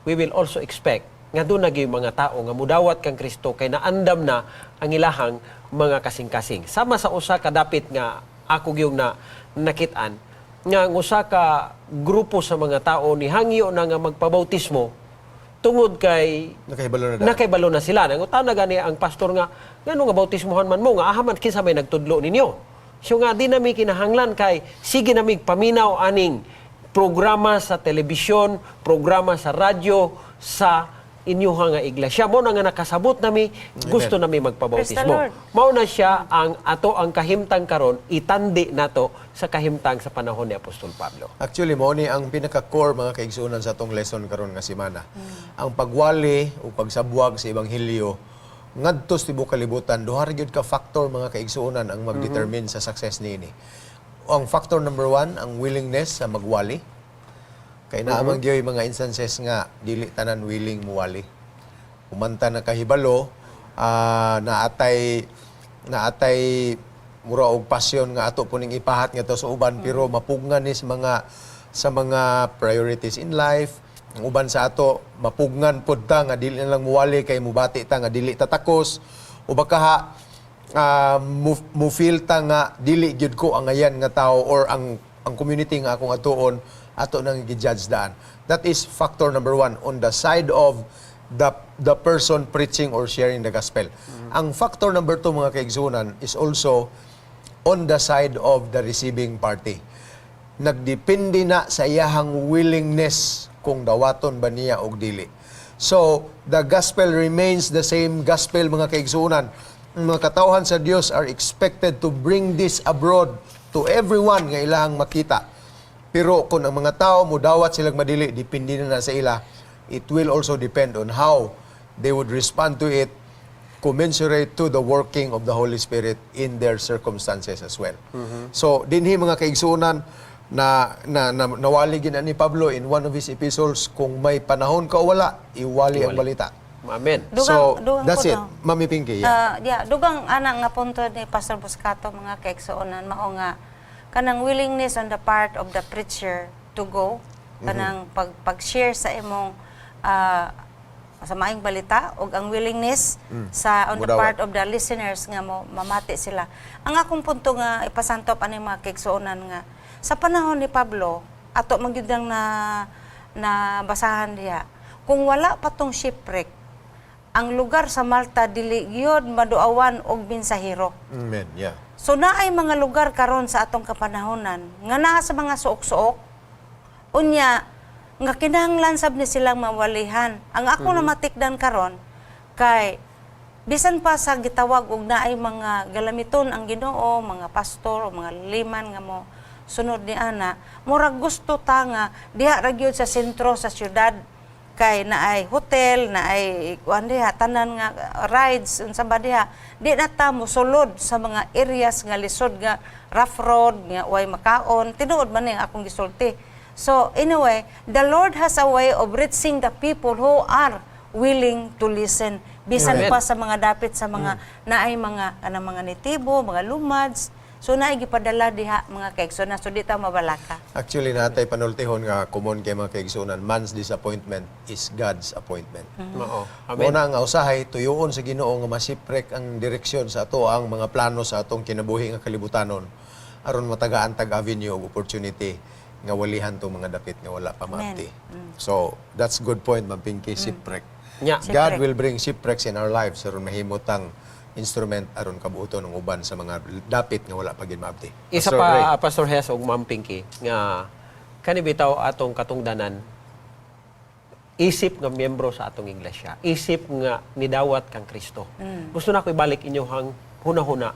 we will also expect nga doon na gyud mga tao nga mudawat kang Kristo kay naandam na ang ilahang mga kasing-kasing. Sama sa usa ka dapit nga ako gyud na nakit-an nga ang usa ka grupo sa mga tao ni hangyo na nga magpabautismo tungod kay Nakahibalo na daw. Nakaibalo na sila. Nangutana gani ang pastor nga, ngano nga bautismohan man mo, nga aha man, kinsa may nagtudlo ninyo? So nga di nami kinahanglan kay sige nami paminaw aning programa sa telebisyon, programa sa radyo, sa inyuha nga iglesia. Mo na nga nakasabot nami, gusto nami magpabautismo. Praise the Lord. Mao na siya ang ato ang kahimtang karon, itandi nato sa kahimtang sa panahon ni Apostol Pablo. Actually, mo ni ang pinaka-core, mga kaigsunan, sa atong lesson karon nga semana. Ang pagwali o pagsabwag sa ebanghelyo ngadto sa tibuok kalibutan, duha ra gyud ka factor, mga kaigsuonan, ang mag-determine sa success niini. Ang factor number one, ang willingness sa magwali. Kay naa man gyud mga instances nga dili tanan willing muwali. Humanta na kahibalo, naatay mura og pasyon nga ato puning ipahat nga to sa uban, pero mapugngan ni sa mga priorities in life. Ang uban sa ato mapugngan pud ta nga dili na lang muwali kay mubati ta nga dili ta takos o baka mo feel ta nga dili gyud ko ang ayan nga tao or ang community nga akong atuon, ato nang gi-judge daan. That is factor number one on the side of the person preaching or sharing the gospel. Ang factor number two, mga kaigsunan, is also on the side of the receiving party. Nagdepende na sa iyahang willingness kung dawaton ba niya og dili. So, the gospel remains the same gospel, mga kaigsunan. Ang mga katawhan sa Dios are expected to bring this abroad to everyone nga ilahang makita. Pero kung ang mga tao mudawat silang madili, depende na sa ila. It will also depend on how they would respond to it, commensurate to the working of the Holy Spirit in their circumstances as well. So, dinhi, mga kaigsunan, na nawali gid ni Pablo in one of his epistles, kung may panahon ka o wala, iwali ang balita. Amen. So, Dugang that's ko it. daw. Mami Pinky, yeah. Ah, yeah, dugang ana nga punto ni Pastor Buscato, mga kaigsuonan, mao nga kanang willingness on the part of the preacher to go kanang pag-share sa imong sa maayong balita ug ang willingness sa on the Mudawat. part of the listeners nga mo mamati sila. Ang akong punto nga ipasantop ani, mga kaigsuonan, nga sa panahon ni Pablo, ato man gyud ang na na basahan diha, kung wala pa tong shipwreck, ang lugar sa Malta dili gyud maduawan og mensahero. Amen, yeah. So naay mga lugar karon sa atong kapanahonan nga naa sa mga suok-suok, unya nga kinahanglan sab ni silang mawalihan. Ang ako na matikdan karon kay bisan pa sa gitawag og naay mga galamiton ang Ginoo, mga pastor o mga liman nga mo sunod ni ana, murag gusto ta nga diha ra gyud sa sentro sa syudad kay naay hotel, naay kuan diha, tanan nga rides, unsa ba diha. Di na ta mosulod sa mga areas nga lisod, nga rough road, nga way makaon. Tinuod man ni ang akong gisulti. So anyway, the Lord has a way of reaching the people who are willing to listen bisan Amen. pa sa mga dapit sa mga naay mga kanang mga nitibo, mga lumads. So naay gipadala diha, mga kaigsoon, so di ta mabalaka. Actually, natay panultihon nga common kay mga kaigsunan, man's disappointment is God's appointment. Oo. Amen. Muna nga usahay tuyoon sa Ginoo nga masiprek ang direksyon sa ato ang mga plano sa atong kinabuhi nga kalibutanon aron matagaan tag avenue of opportunity nga walihan tong mga dapit nga wala pa maabti. So, that's good point, Ma'am Pinky, shipwreck. Nya. God Shipwreck. will bring shipwrecks in our lives aron mahimutang instrument aron kabuoton ng uban sa mga dapit nga wala pa gid maabti. Isa Pastor pa, Ray. Pastor Hess ug Ma'am Pinky, nga kani bitaw atong katungdanan isip nga miyembro sa atong iglesia, isip nga nidawat kang Kristo. Gusto na ko ibalik inyohang hunahuna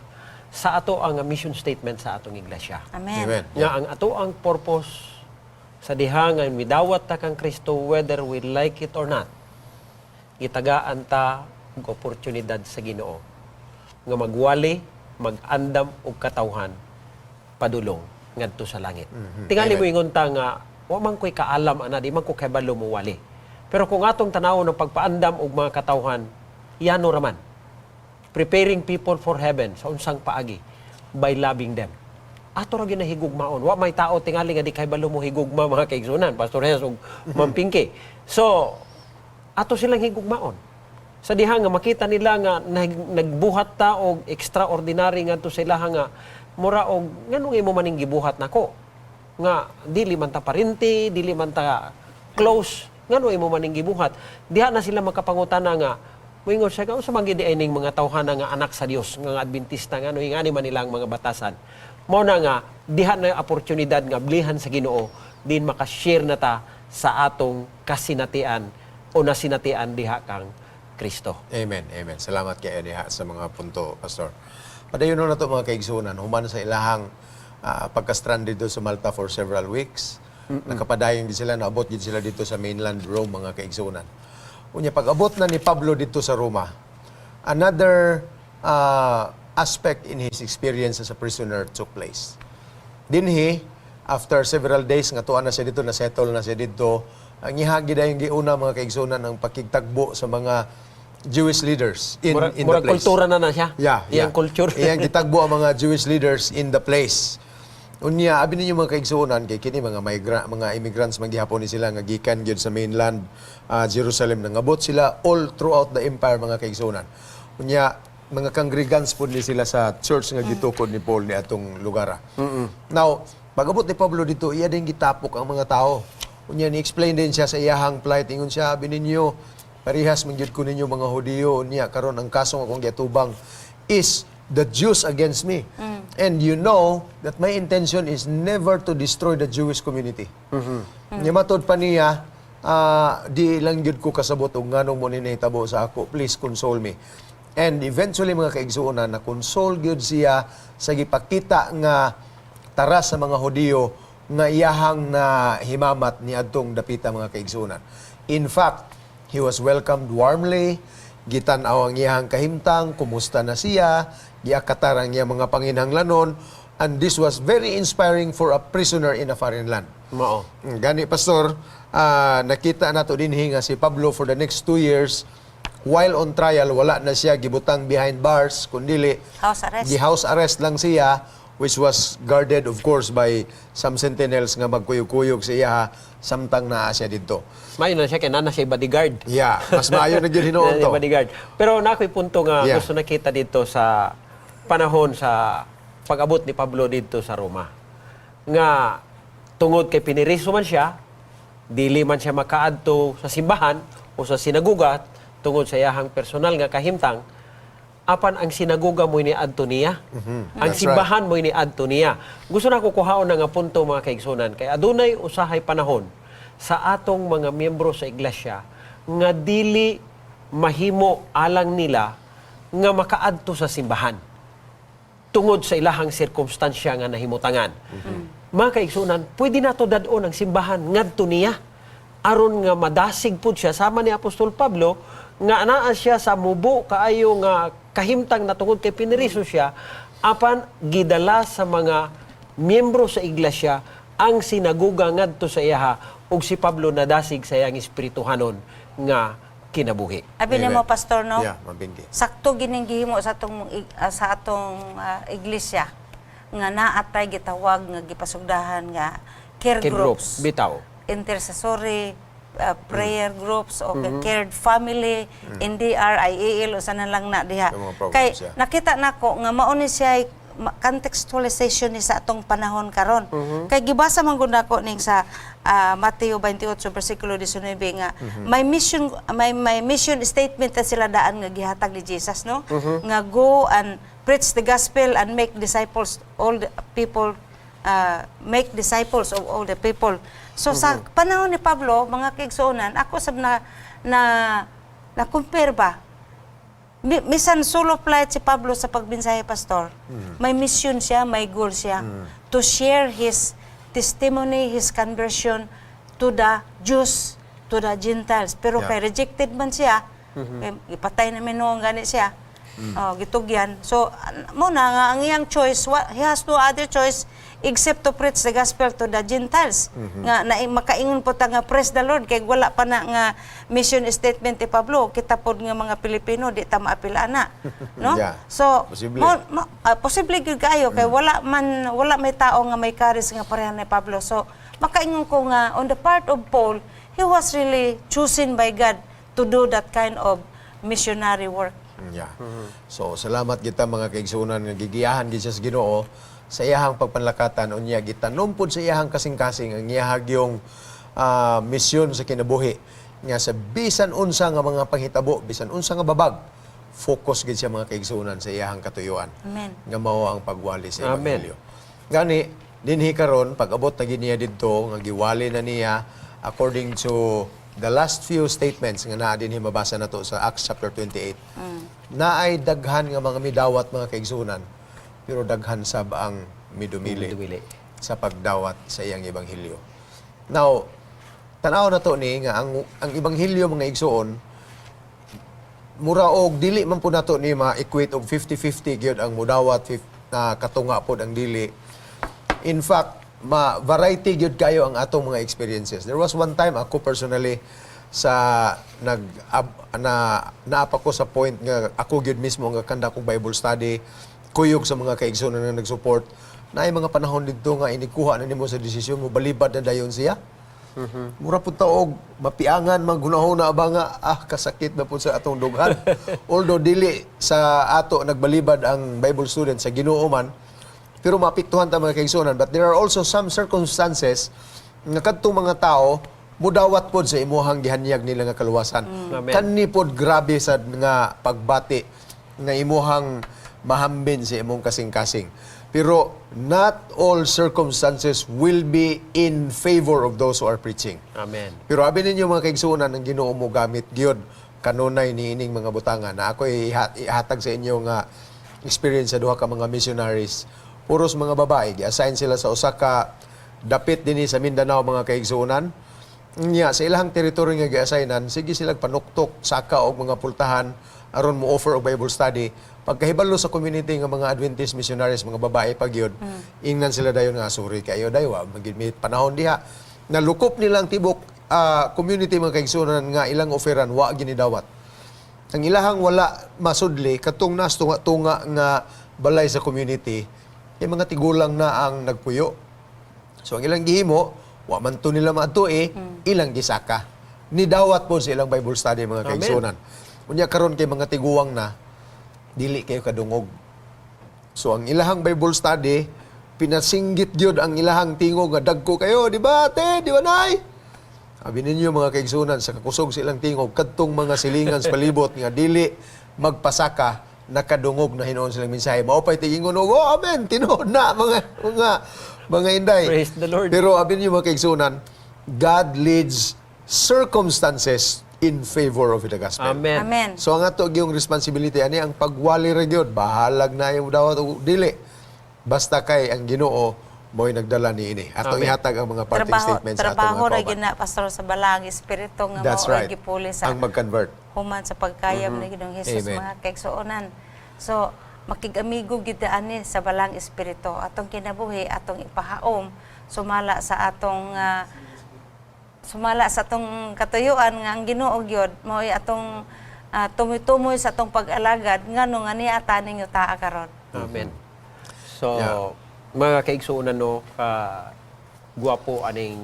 sa ato ang mission statement sa atong iglesia. Amen. Amen. Nga ang ato ang purpose sa diha nga midawat ta kang Kristo, whether we like it or not, gitagaan ta og oportunidad sa Ginoo nga magwali, mag-andam og katawhan padulong ngadto sa langit. Tingali mo ingon ta nga wa man ko'y kaalam ana, di man ko kabalo mo wali. Pero kung atong tanawon ng pagpaandam og mga katawhan, yano raman. Preparing people for heaven sa unsang paagi? By loving them. Ato ra gyud na higugmaon. Wa may tao tingali nga di kay balo mo higugma, mga kaigsunan, Pastor Hes ug Ma'am Pinky. So ato silang higugmaon. Sa diha nga makita nila nga nagbuhat ta og extraordinary ngadto sa ilaha nga mura og nganong imo maning gibuhat nako nga dili man ta parente, dili man ta close, ngano imo maning gibuhat? Diha na sila makapangutana nga moingon siya nga unsa man gid ay ning mga tawhana nga anak sa Dios, nga Adventista, ngano ingani man nila ang mga batasan? Mao na nga diha na yung oportunidad nga blihan sa Ginoo din makashare na ta sa atong kasinatian o nasinatian diha kang Kristo. Amen, amen. Salamat kay diha sa mga punto, Pastor. Padayon na to, mga kaigsunan, human sa ilahang pagka-stranded dito sa Malta for several weeks. Nakapadayon din sila, naabot din sila dito sa mainland Rome, mga kaigsunan. Unya, pag-abot na ni Pablo dito sa Roma, another aspect in his experience as a prisoner took place. Dinhi, after several days nga tuan na siya dito, na-settle na siya dito, ang ihagi na yung giuna, mga kaigsunan, ang pakigtagbo sa mga Jewish leaders in, in the Murag place. Kultura na na siya. Yeah. Iyang culture. Iyang gitagbo ang mga Jewish leaders in the place. Unya, abi ninyo, mga kaigsuonan, kay kini mga mga immigrants man gihapon ni sila nga gikan gyud sa mainland Jerusalem, nangabot sila all throughout the empire, mga kaigsuonan. Unya, mga congregants pud ni sila sa church nga gitukod ni Paul ni atong lugar. Now, pag-abot ni Pablo dito, iya din gitapok ang mga tao. Unya, ni-explain din siya sa iyahang plight. Ingon siya, "Abi ninyo, parihas man gyud ko ninyo mga Hudiyo. Unya, karon ang kasong akong giatubang is the Jews against me. And you know that my intention is never to destroy the Jewish community." Nya matod pa niya, "Di lang gyud ko kasabot og nganong mo ni nahitabo sa ako. Please console me." And eventually, mga kaigsuonan, na console gyud siya sa gipakita nga taras sa mga Hudiyo nga iyahang na himamat ni adtong dapita, mga kaigsuonan. In fact, he was welcomed warmly, gitan-aw ang iyahang kahimtang, kumusta na siya, giakatar ang iyang mga panginhanglanon, and this was very inspiring for a prisoner in a foreign land. Mao. Gani, Pastor, nakita nato dinhi nga si Pablo for the next 2 years While on trial, wala na siya gibutang behind bars, kundili House arrest. Gi-house arrest lang siya, which was guarded, of course, by some sentinels nga magkuyog-kuyog sa iya samtang naa siya didto. Mayo na siya kay naa na siya bodyguard. Yeah, mas maayo na gyud hinuon Na to. bodyguard. Pero naa ko'y punto nga gusto nakita dito sa panahon sa pag-abot ni Pablo dito sa Roma. Nga tungod kay piniriso man siya, dili man siya makaadto sa simbahan o sa sinaguga tungod sa iyahang personal nga kahimtang, apan ang sinaguga mo ni adto niya. Ang That's right. simbahan mo ni adto niya. Gusto na ko kuhaon na nga punto, mga kaigsunan, kay adunay usahay panahon sa atong mga miyembro sa iglesia nga dili mahimo alang nila nga makaadto sa simbahan tungod sa ilahang sirkumstansya nga nahimutangan. Mga kaigsunan, pwede nato dad-on ang simbahan ngadto niya aron nga madasig pud siya sama ni Apostol Pablo nga anaa siya sa mubo kaayo nga kahimtang na tungod kay piniriso siya, apan gidala sa mga miyembro sa iglesia ang sinaguga ngadto sa iyaha ug si Pablo nadasig sa iyang espirituhanon nga kinabuhi. Abi Amen. nimo, Pastor, no? Yeah, mabinggi. Sakto gining gihimo sa atong iglesia nga naatay gitawag nga gipasugdahan nga care, Care group, groups. Bitaw. Intercessory prayer groups o cared family, NDR, IAL, usa na lang na diha. Yung mga programs, Kay nakita nako nga mao ni siya contextualization ni sa atong panahon karon. Kay gibasa man gud nako ning sa Mateo 28 bersikulo 19 nga may mission statement na sila daan nga gihatag ni Jesus, no, nga go and preach the gospel and make disciples all the people, make disciples of all the people. So sa panahon ni Pablo, mga kaigsuonan, ako sab na na na compare ba, misan solo flight si Pablo sa pagbinsahe, Pastor. May mission siya, may goal siya to share his testimony, his conversion to the Jews, to the Gentiles. Pero kay rejected man siya, eh, ipatay namin noon gani siya. Oh, gitugyan. So, mo na nga ang iyang choice, he has no other choice except to preach the gospel to the Gentiles. Nga na makaingon po ta nga praise the Lord kay wala pa na nga mission statement ni Pablo, kita pod nga mga Pilipino di ta maapil ana. No? So, Posible. Posible gyud kaayo kay wala man wala may tao nga may courage nga pareha ni Pablo. So, makaingon ko nga on the part of Paul, he was really chosen by God to do that kind of missionary work. Yeah. So salamat kita, mga kaigsuonan, nga gigiyahan gid siya sa Ginoo sa iyahang pagpanlakatan unya gitanom pod sa iyahang kasing-kasing ang iyahag yung misyon sa kinabuhi nga sa bisan unsa nga mga panghitabo, bisan unsa nga babag, focus gid siya, mga kaigsuonan, sa iyahang katuyuan Amen. nga mao ang pagwali sa Amen. ebanghelyo. Gani dinhi karon pag-abot na gid niya didto nga giwali na niya according to the last few statements nga naa dinhi mabasa nato sa Acts chapter 28. Naay daghan nga mga midawat, mga kaigsunan, pero daghan sab ang midumili Midumili. sa pagdawat sa iyang ebanghelyo. Now, tanaw na to ni nga ang ebanghelyo, mga igsuon, mura og dili man po nato ni ma-equate og 50-50 gyud ang mudawat na katunga pod ang dili. In fact, ma variety gyud kayo ang atong mga experiences. There was one time ako personally sa nag ab, na naapa ko sa point nga ako gyud mismo nga conduct og Bible study kuyog sa mga kaigsuonan nga nag-support na ay mga panahon didto nga inikuha na nimo sa desisyon mo balibad na dayon siya. Mura pud ta og mapiangan maghunahuna ba nga kasakit na pud sa atong dughan. Although dili sa ato nagbalibad ang Bible student, sa Ginoo man, pero maapektuhan ta, mga kaigsuonan. But there are also some circumstances nga kadtong mga tao mudawat pod sa imuhang gihanyag nila nga kaluwasan. Amen. Kani pod grabe sad nga pagbati nga imuhang mahambin sa imong kasing-kasing. Pero not all circumstances will be in favor of those who are preaching. Amen. Pero abi ninyo, mga kaigsuonan, ang Ginoo mo gamit gyud kanunay niining mga butangan na ako ihatag sa inyo nga experience sa duha ka mga missionaries. Puros mga babae, gi-assign sila sa usa ka dapit dinhi sa Mindanao, mga kaigsuonan. Nya sa ilang teritoryo nga gi-assignan, sige sila panuktok, saka og mga pultahan aron mo offer og Bible study. Pagkahibalo sa community nga mga Adventist missionaries, mga babae pa gyud, ingnan sila dayon nga sorry kayo day, wa magid may panahon diha. Nalukop nilang tibok community, mga kaigsuonan, nga ilang offeran wa ginidawat. Ang ilahang wala masudli katong nas tunga-tunga nga balay sa community kay mga tigulang na ang nagpuyo. So ang ilang gihimo, wa man to nila maadto eh, ilang gisaka. Nidawat po sa ilang Bible study, mga Amen. kaigsunan. Unya karon kay mga tiguang na, dili kayo kadungog. So ang ilahang Bible study, pinasinggit gyud ang ilahang tingog nga dagko kayo, di ba ate, di ba nay? Sabi ninyo, mga kaigsunan, sa kakusog sa ilang tingog, kadtong mga silingan sa palibot nga dili magpasaka, nakadungog na hinuon silang mensahe. Mao pa'y tigingon og, "Oh, amen, tinuod na mga inday." Praise the Lord. Pero abi ninyo, mga kaigsunan, God leads circumstances in favor of the gospel. Amen. Amen. So ang ato gyung responsibility ani ang pagwali ra gyud, bahalag na yung dawat o dili. Basta kay ang Ginoo mo'y nagdala niini. Atong Amen. ihatag ang mga parting Trabaho, statements sa atong trabaho mga ra kauban. gyud na, Pastor, sa balaang espiritu nga That's mao right. gipuli sa Ang mag-convert. human sa pagkayam ni Ginoong Hesus, Amen. mga kaigsuonan. So makig-amigo gyud ani sa balaang espiritu atong kinabuhi, atong ipahaom sumala sa atong katuyuan nga ang Ginoo gyud mao'y atong tumoy-tumoy sa atong pag-alagad ngano nga niya taning yutaa karon. Amen. So, mga kaigsuonan no, ka guwapo aning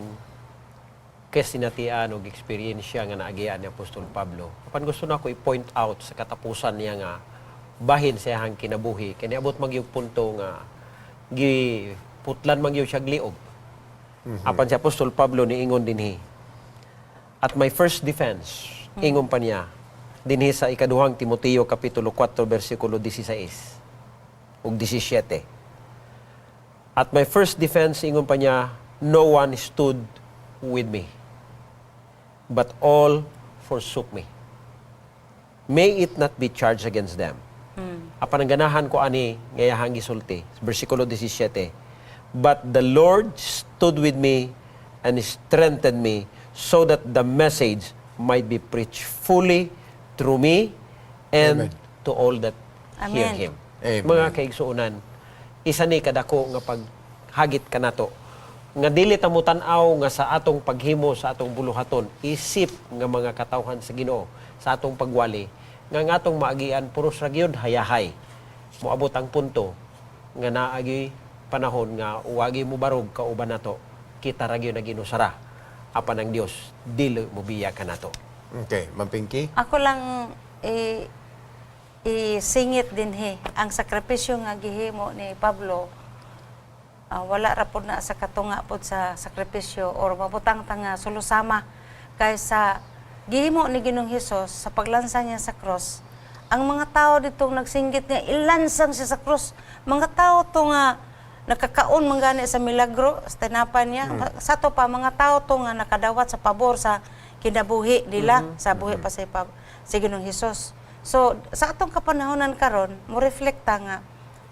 kasinatian og eksperyensya nga naagian ni Apostol Pablo. Apan gusto na ako i-point out sa katapusan niya nga bahin sa iyang kinabuhi kay niabot man gyud punto nga giputlan man gyud siya liog. Apan si Apostol Pablo niingon dinhi, "At my first defense," ingon pa niya, dinhi sa ikaduhang Timoteo Kapitulo 4, versikulo 16 ug 17. "At my first defense," ingon pa niya, "no one stood with me, but all forsook me. May it not be charged against them." Apan ang ganahan ko ani nga iyahang gisulti, versikulo 17, "But the Lord stood with me and strengthened me so that the message might be preached fully through me and Amen. to all that hear Amen. him." Amen. Mga kaigsuonan, isa ni kadako nga paghagit kanato nga dili ta mo tan-aw nga sa atong paghimo sa atong buluhaton isip nga mga katawhan sa Ginoo sa atong pagwali nga ang atong maagian puros ra gyud hayahay. Moabot ang punto nga naagi panahon nga wagi mo barog kauban nato, kita ra gyud na ginusara, apan ang Dios dili mobiya kanato. Okay, Ma'am Pinky. Ako lang isingit dinhi ang sakripisyo nga gihimo ni Pablo. Wala ra pod na sa katunga pod sa sakripisyo or mabutang ta nga sulusama kaysa gihimo ni Ginoong Hesus sa paglansa niya sa cross. Ang mga tao ditong nagsinggit nga ilansang siya sa cross, mga tao to nga nakakaon man gani sa milagro sa tinapay niya, sa to pa mga tao to nga nakadawat sa pabor sa kinabuhi nila sa buhi pa si Ginoong Hesus. So sa atong kapanahonan karon, mo reflekta nga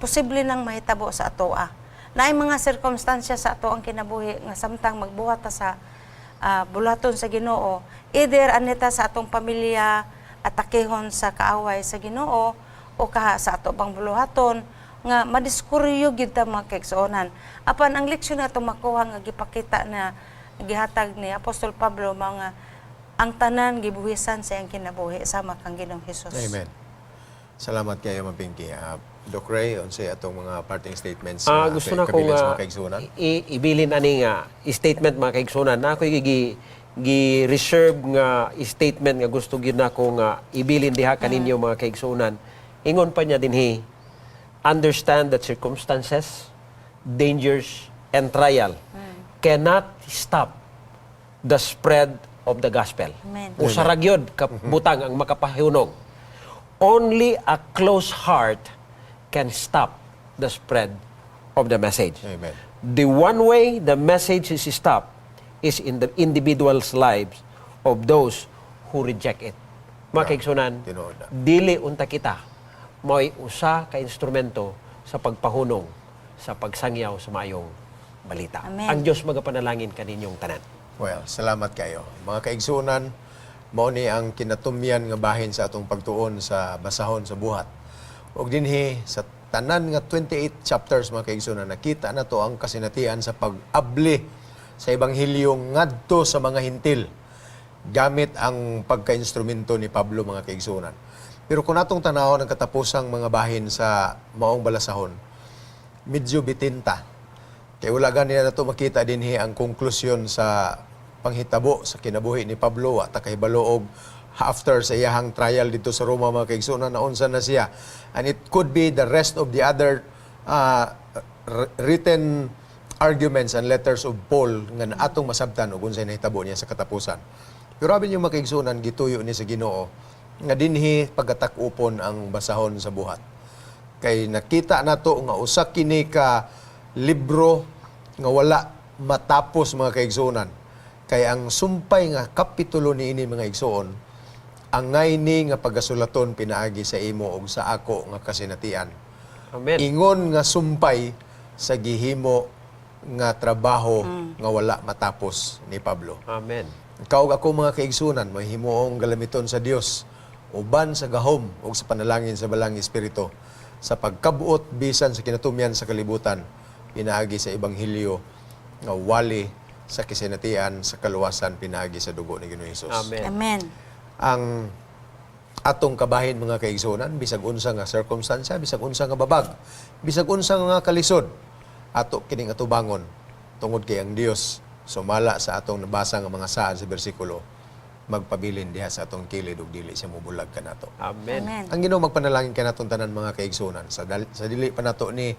posible nang mahitabo sa atoa. Naay mga sirkumstansya sa ato ang kinabuhi nga samtang magbuhat ta sa bulaton sa Ginoo, either anita sa atong pamilya, atakehon sa kaaway sa Ginoo o kaha sa ato bang buluhaton nga madiskuryo gyud ta, mga kaigsuonan. Apan ang leksyon na atong makuha nga gipakita na gihatag ni Apostol Pablo, mga ang tanan gibuhisan sa iyang kinabuhi sama kang Ginoong Hesus. Amen. Salamat kayo, Ma'am Pinky. Doc Ray, unsay atong mga parting statements Gusto sa na ko kabilin nga sa mga kaigsuonan? Ibilin ani nga statement, mga kaigsuonan, na ako'y gi gi reserve nga statement nga gusto gyud nako nga ibilin diha kaninyo, mga kaigsuonan. Ingon pa niya dinhi, "Understand that circumstances, dangers and trial cannot stop the spread of the gospel." Amen. Usa ra gyud ka butang ang makapahunong. "Only a closed heart can stop the spread of the message." Amen. "The one way the message is stopped is in the individual's lives of those who reject it." Mga kaigsunan, Tinuod na. Dili unta kita mao'y usa ka instrumento sa pagpahunong sa pagsangyaw sa maayong balita. Amen. Ang Dios magapanalangin kaninyong tanan. Well, salamat kayo. Mga kaigsunan, mao ni ang kinatumyan nga bahin sa atong pagtuon sa basahon sa buhat. Og dinhi sa tanan nga 28 chapters, mga kaigsunan, nakita na to ang kasinatian sa pag-abli sa ebanghelyo ngadto sa mga Hentil. Gamit ang pagka-instrumento ni Pablo, mga kaigsunan. Pero kung atong tanawon ang katapusang mga bahin sa maong balasahon, medyo bitinta. Kay wala gani na nato makita dinhi ang konklusyon sa panghitabo sa kinabuhi ni Pablo at kahibalo og after sa iyahang trial dito sa Roma, mga kaigsunan, naunsa na siya. And it could be the rest of the other written arguments and letters of Paul nga atong masabtan og unsay nahitabo niya sa katapusan. Pero abi niyo, mga kaigsunan, gituyo ni sa Ginoo nga dinhi pagatak-upon ang basahon sa buhat. Kay nakita nato nga usa kini ka libro nga wala matapos, mga kaigsuonan. Kay ang sumpay nga kapitulo niini, mga igsuon, angay ni nga paggasulaton pinaagi sa imo ug sa ako nga kasinatian. Amen. Ingon nga sumpay sa gihimo nga trabaho nga wala matapos ni Pablo. Amen. Ikaw ug ako, mga kaigsunan, may himuong galamiton sa Dios uban sa gahom ug sa panalangin sa Balaang Espiritu sa pagkabuot bisan sa kinatumyan sa kalibutan pinaagi sa ebanghelyo nga wali sa kasinatian sa kaluwasan pinaagi sa dugo ni Ginoong Hesus. Amen. Amen. Ang atong kabahin, mga kaigsunan, bisag unsa nga circumstance, bisag unsa nga babag, bisag unsa nga kalisod, ato kining atubangon tungod kay ang Dios, sumala sa atong nabasa nga mga saad sa bersikulo, magpabilin diha sa atong kilid ug dili siya mubulag kanato. Amen. Amen. Ang Ginoo magpanalangin kanatong tanan, mga kaigsunan, sa dili pa nato ni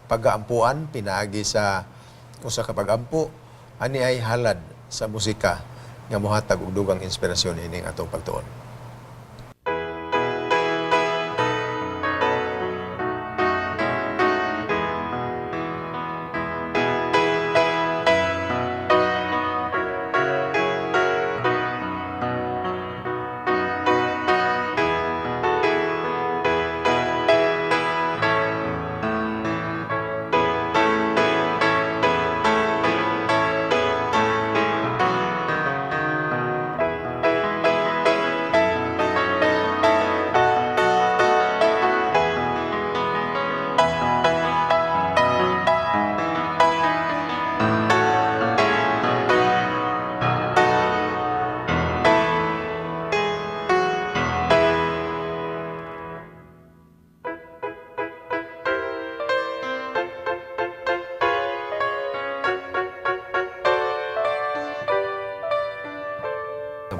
pagaampuan pinaagi sa usa ka pag-ampo. Ani ay halad sa musika nga mohatag og dugang inspirasyon ining atong pagtuon.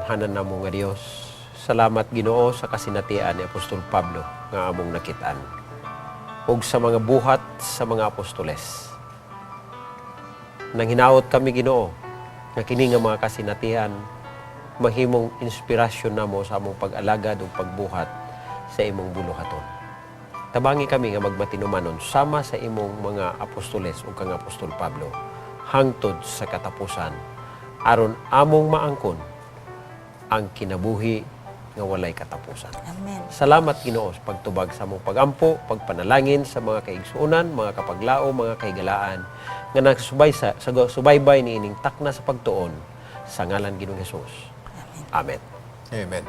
Gamhanan namo nga Dios. Salamat, Ginoo, sa kasinatian ni Apostol Pablo nga among nakitaan ug sa mga buhat sa mga apostoles. Nanghinaot kami, Ginoo, nga kini nga mga kasinatian mahimong inspirasyon namo sa among pag-alagad ug pagbuhat sa imong buluhaton. Tabangi kami nga magmatinumanon sama sa imong mga apostoles ug kang Apostol Pablo hangtod sa katapusan aron among maangkon ang kinabuhi nga walay katapusan. Amen. Salamat, Ginoo, sa pagtubag sa among pagampo, pagpanalangin sa mga kaigsuonan, mga kapaglao, mga kahigalaan nga nagsubay sa subaybay niining takna sa pagtuon sa ngalan Ginoong Hesus. Amen. Amen.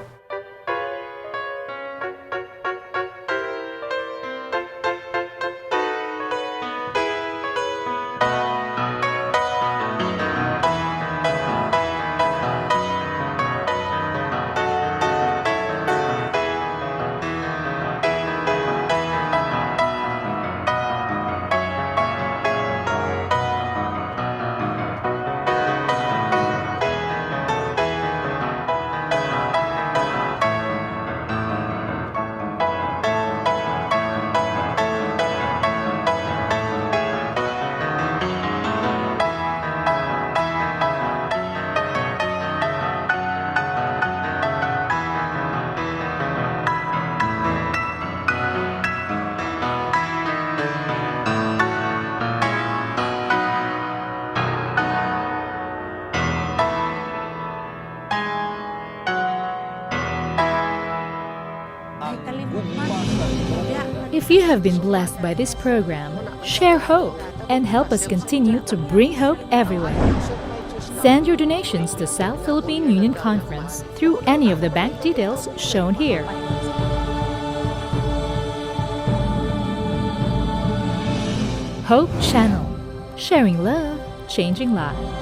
If you have been blessed by this program, share hope and help us continue to bring hope everywhere. Send your donations to South Philippine Union Conference through any of the bank details shown here. Hope Channel, sharing love, changing lives.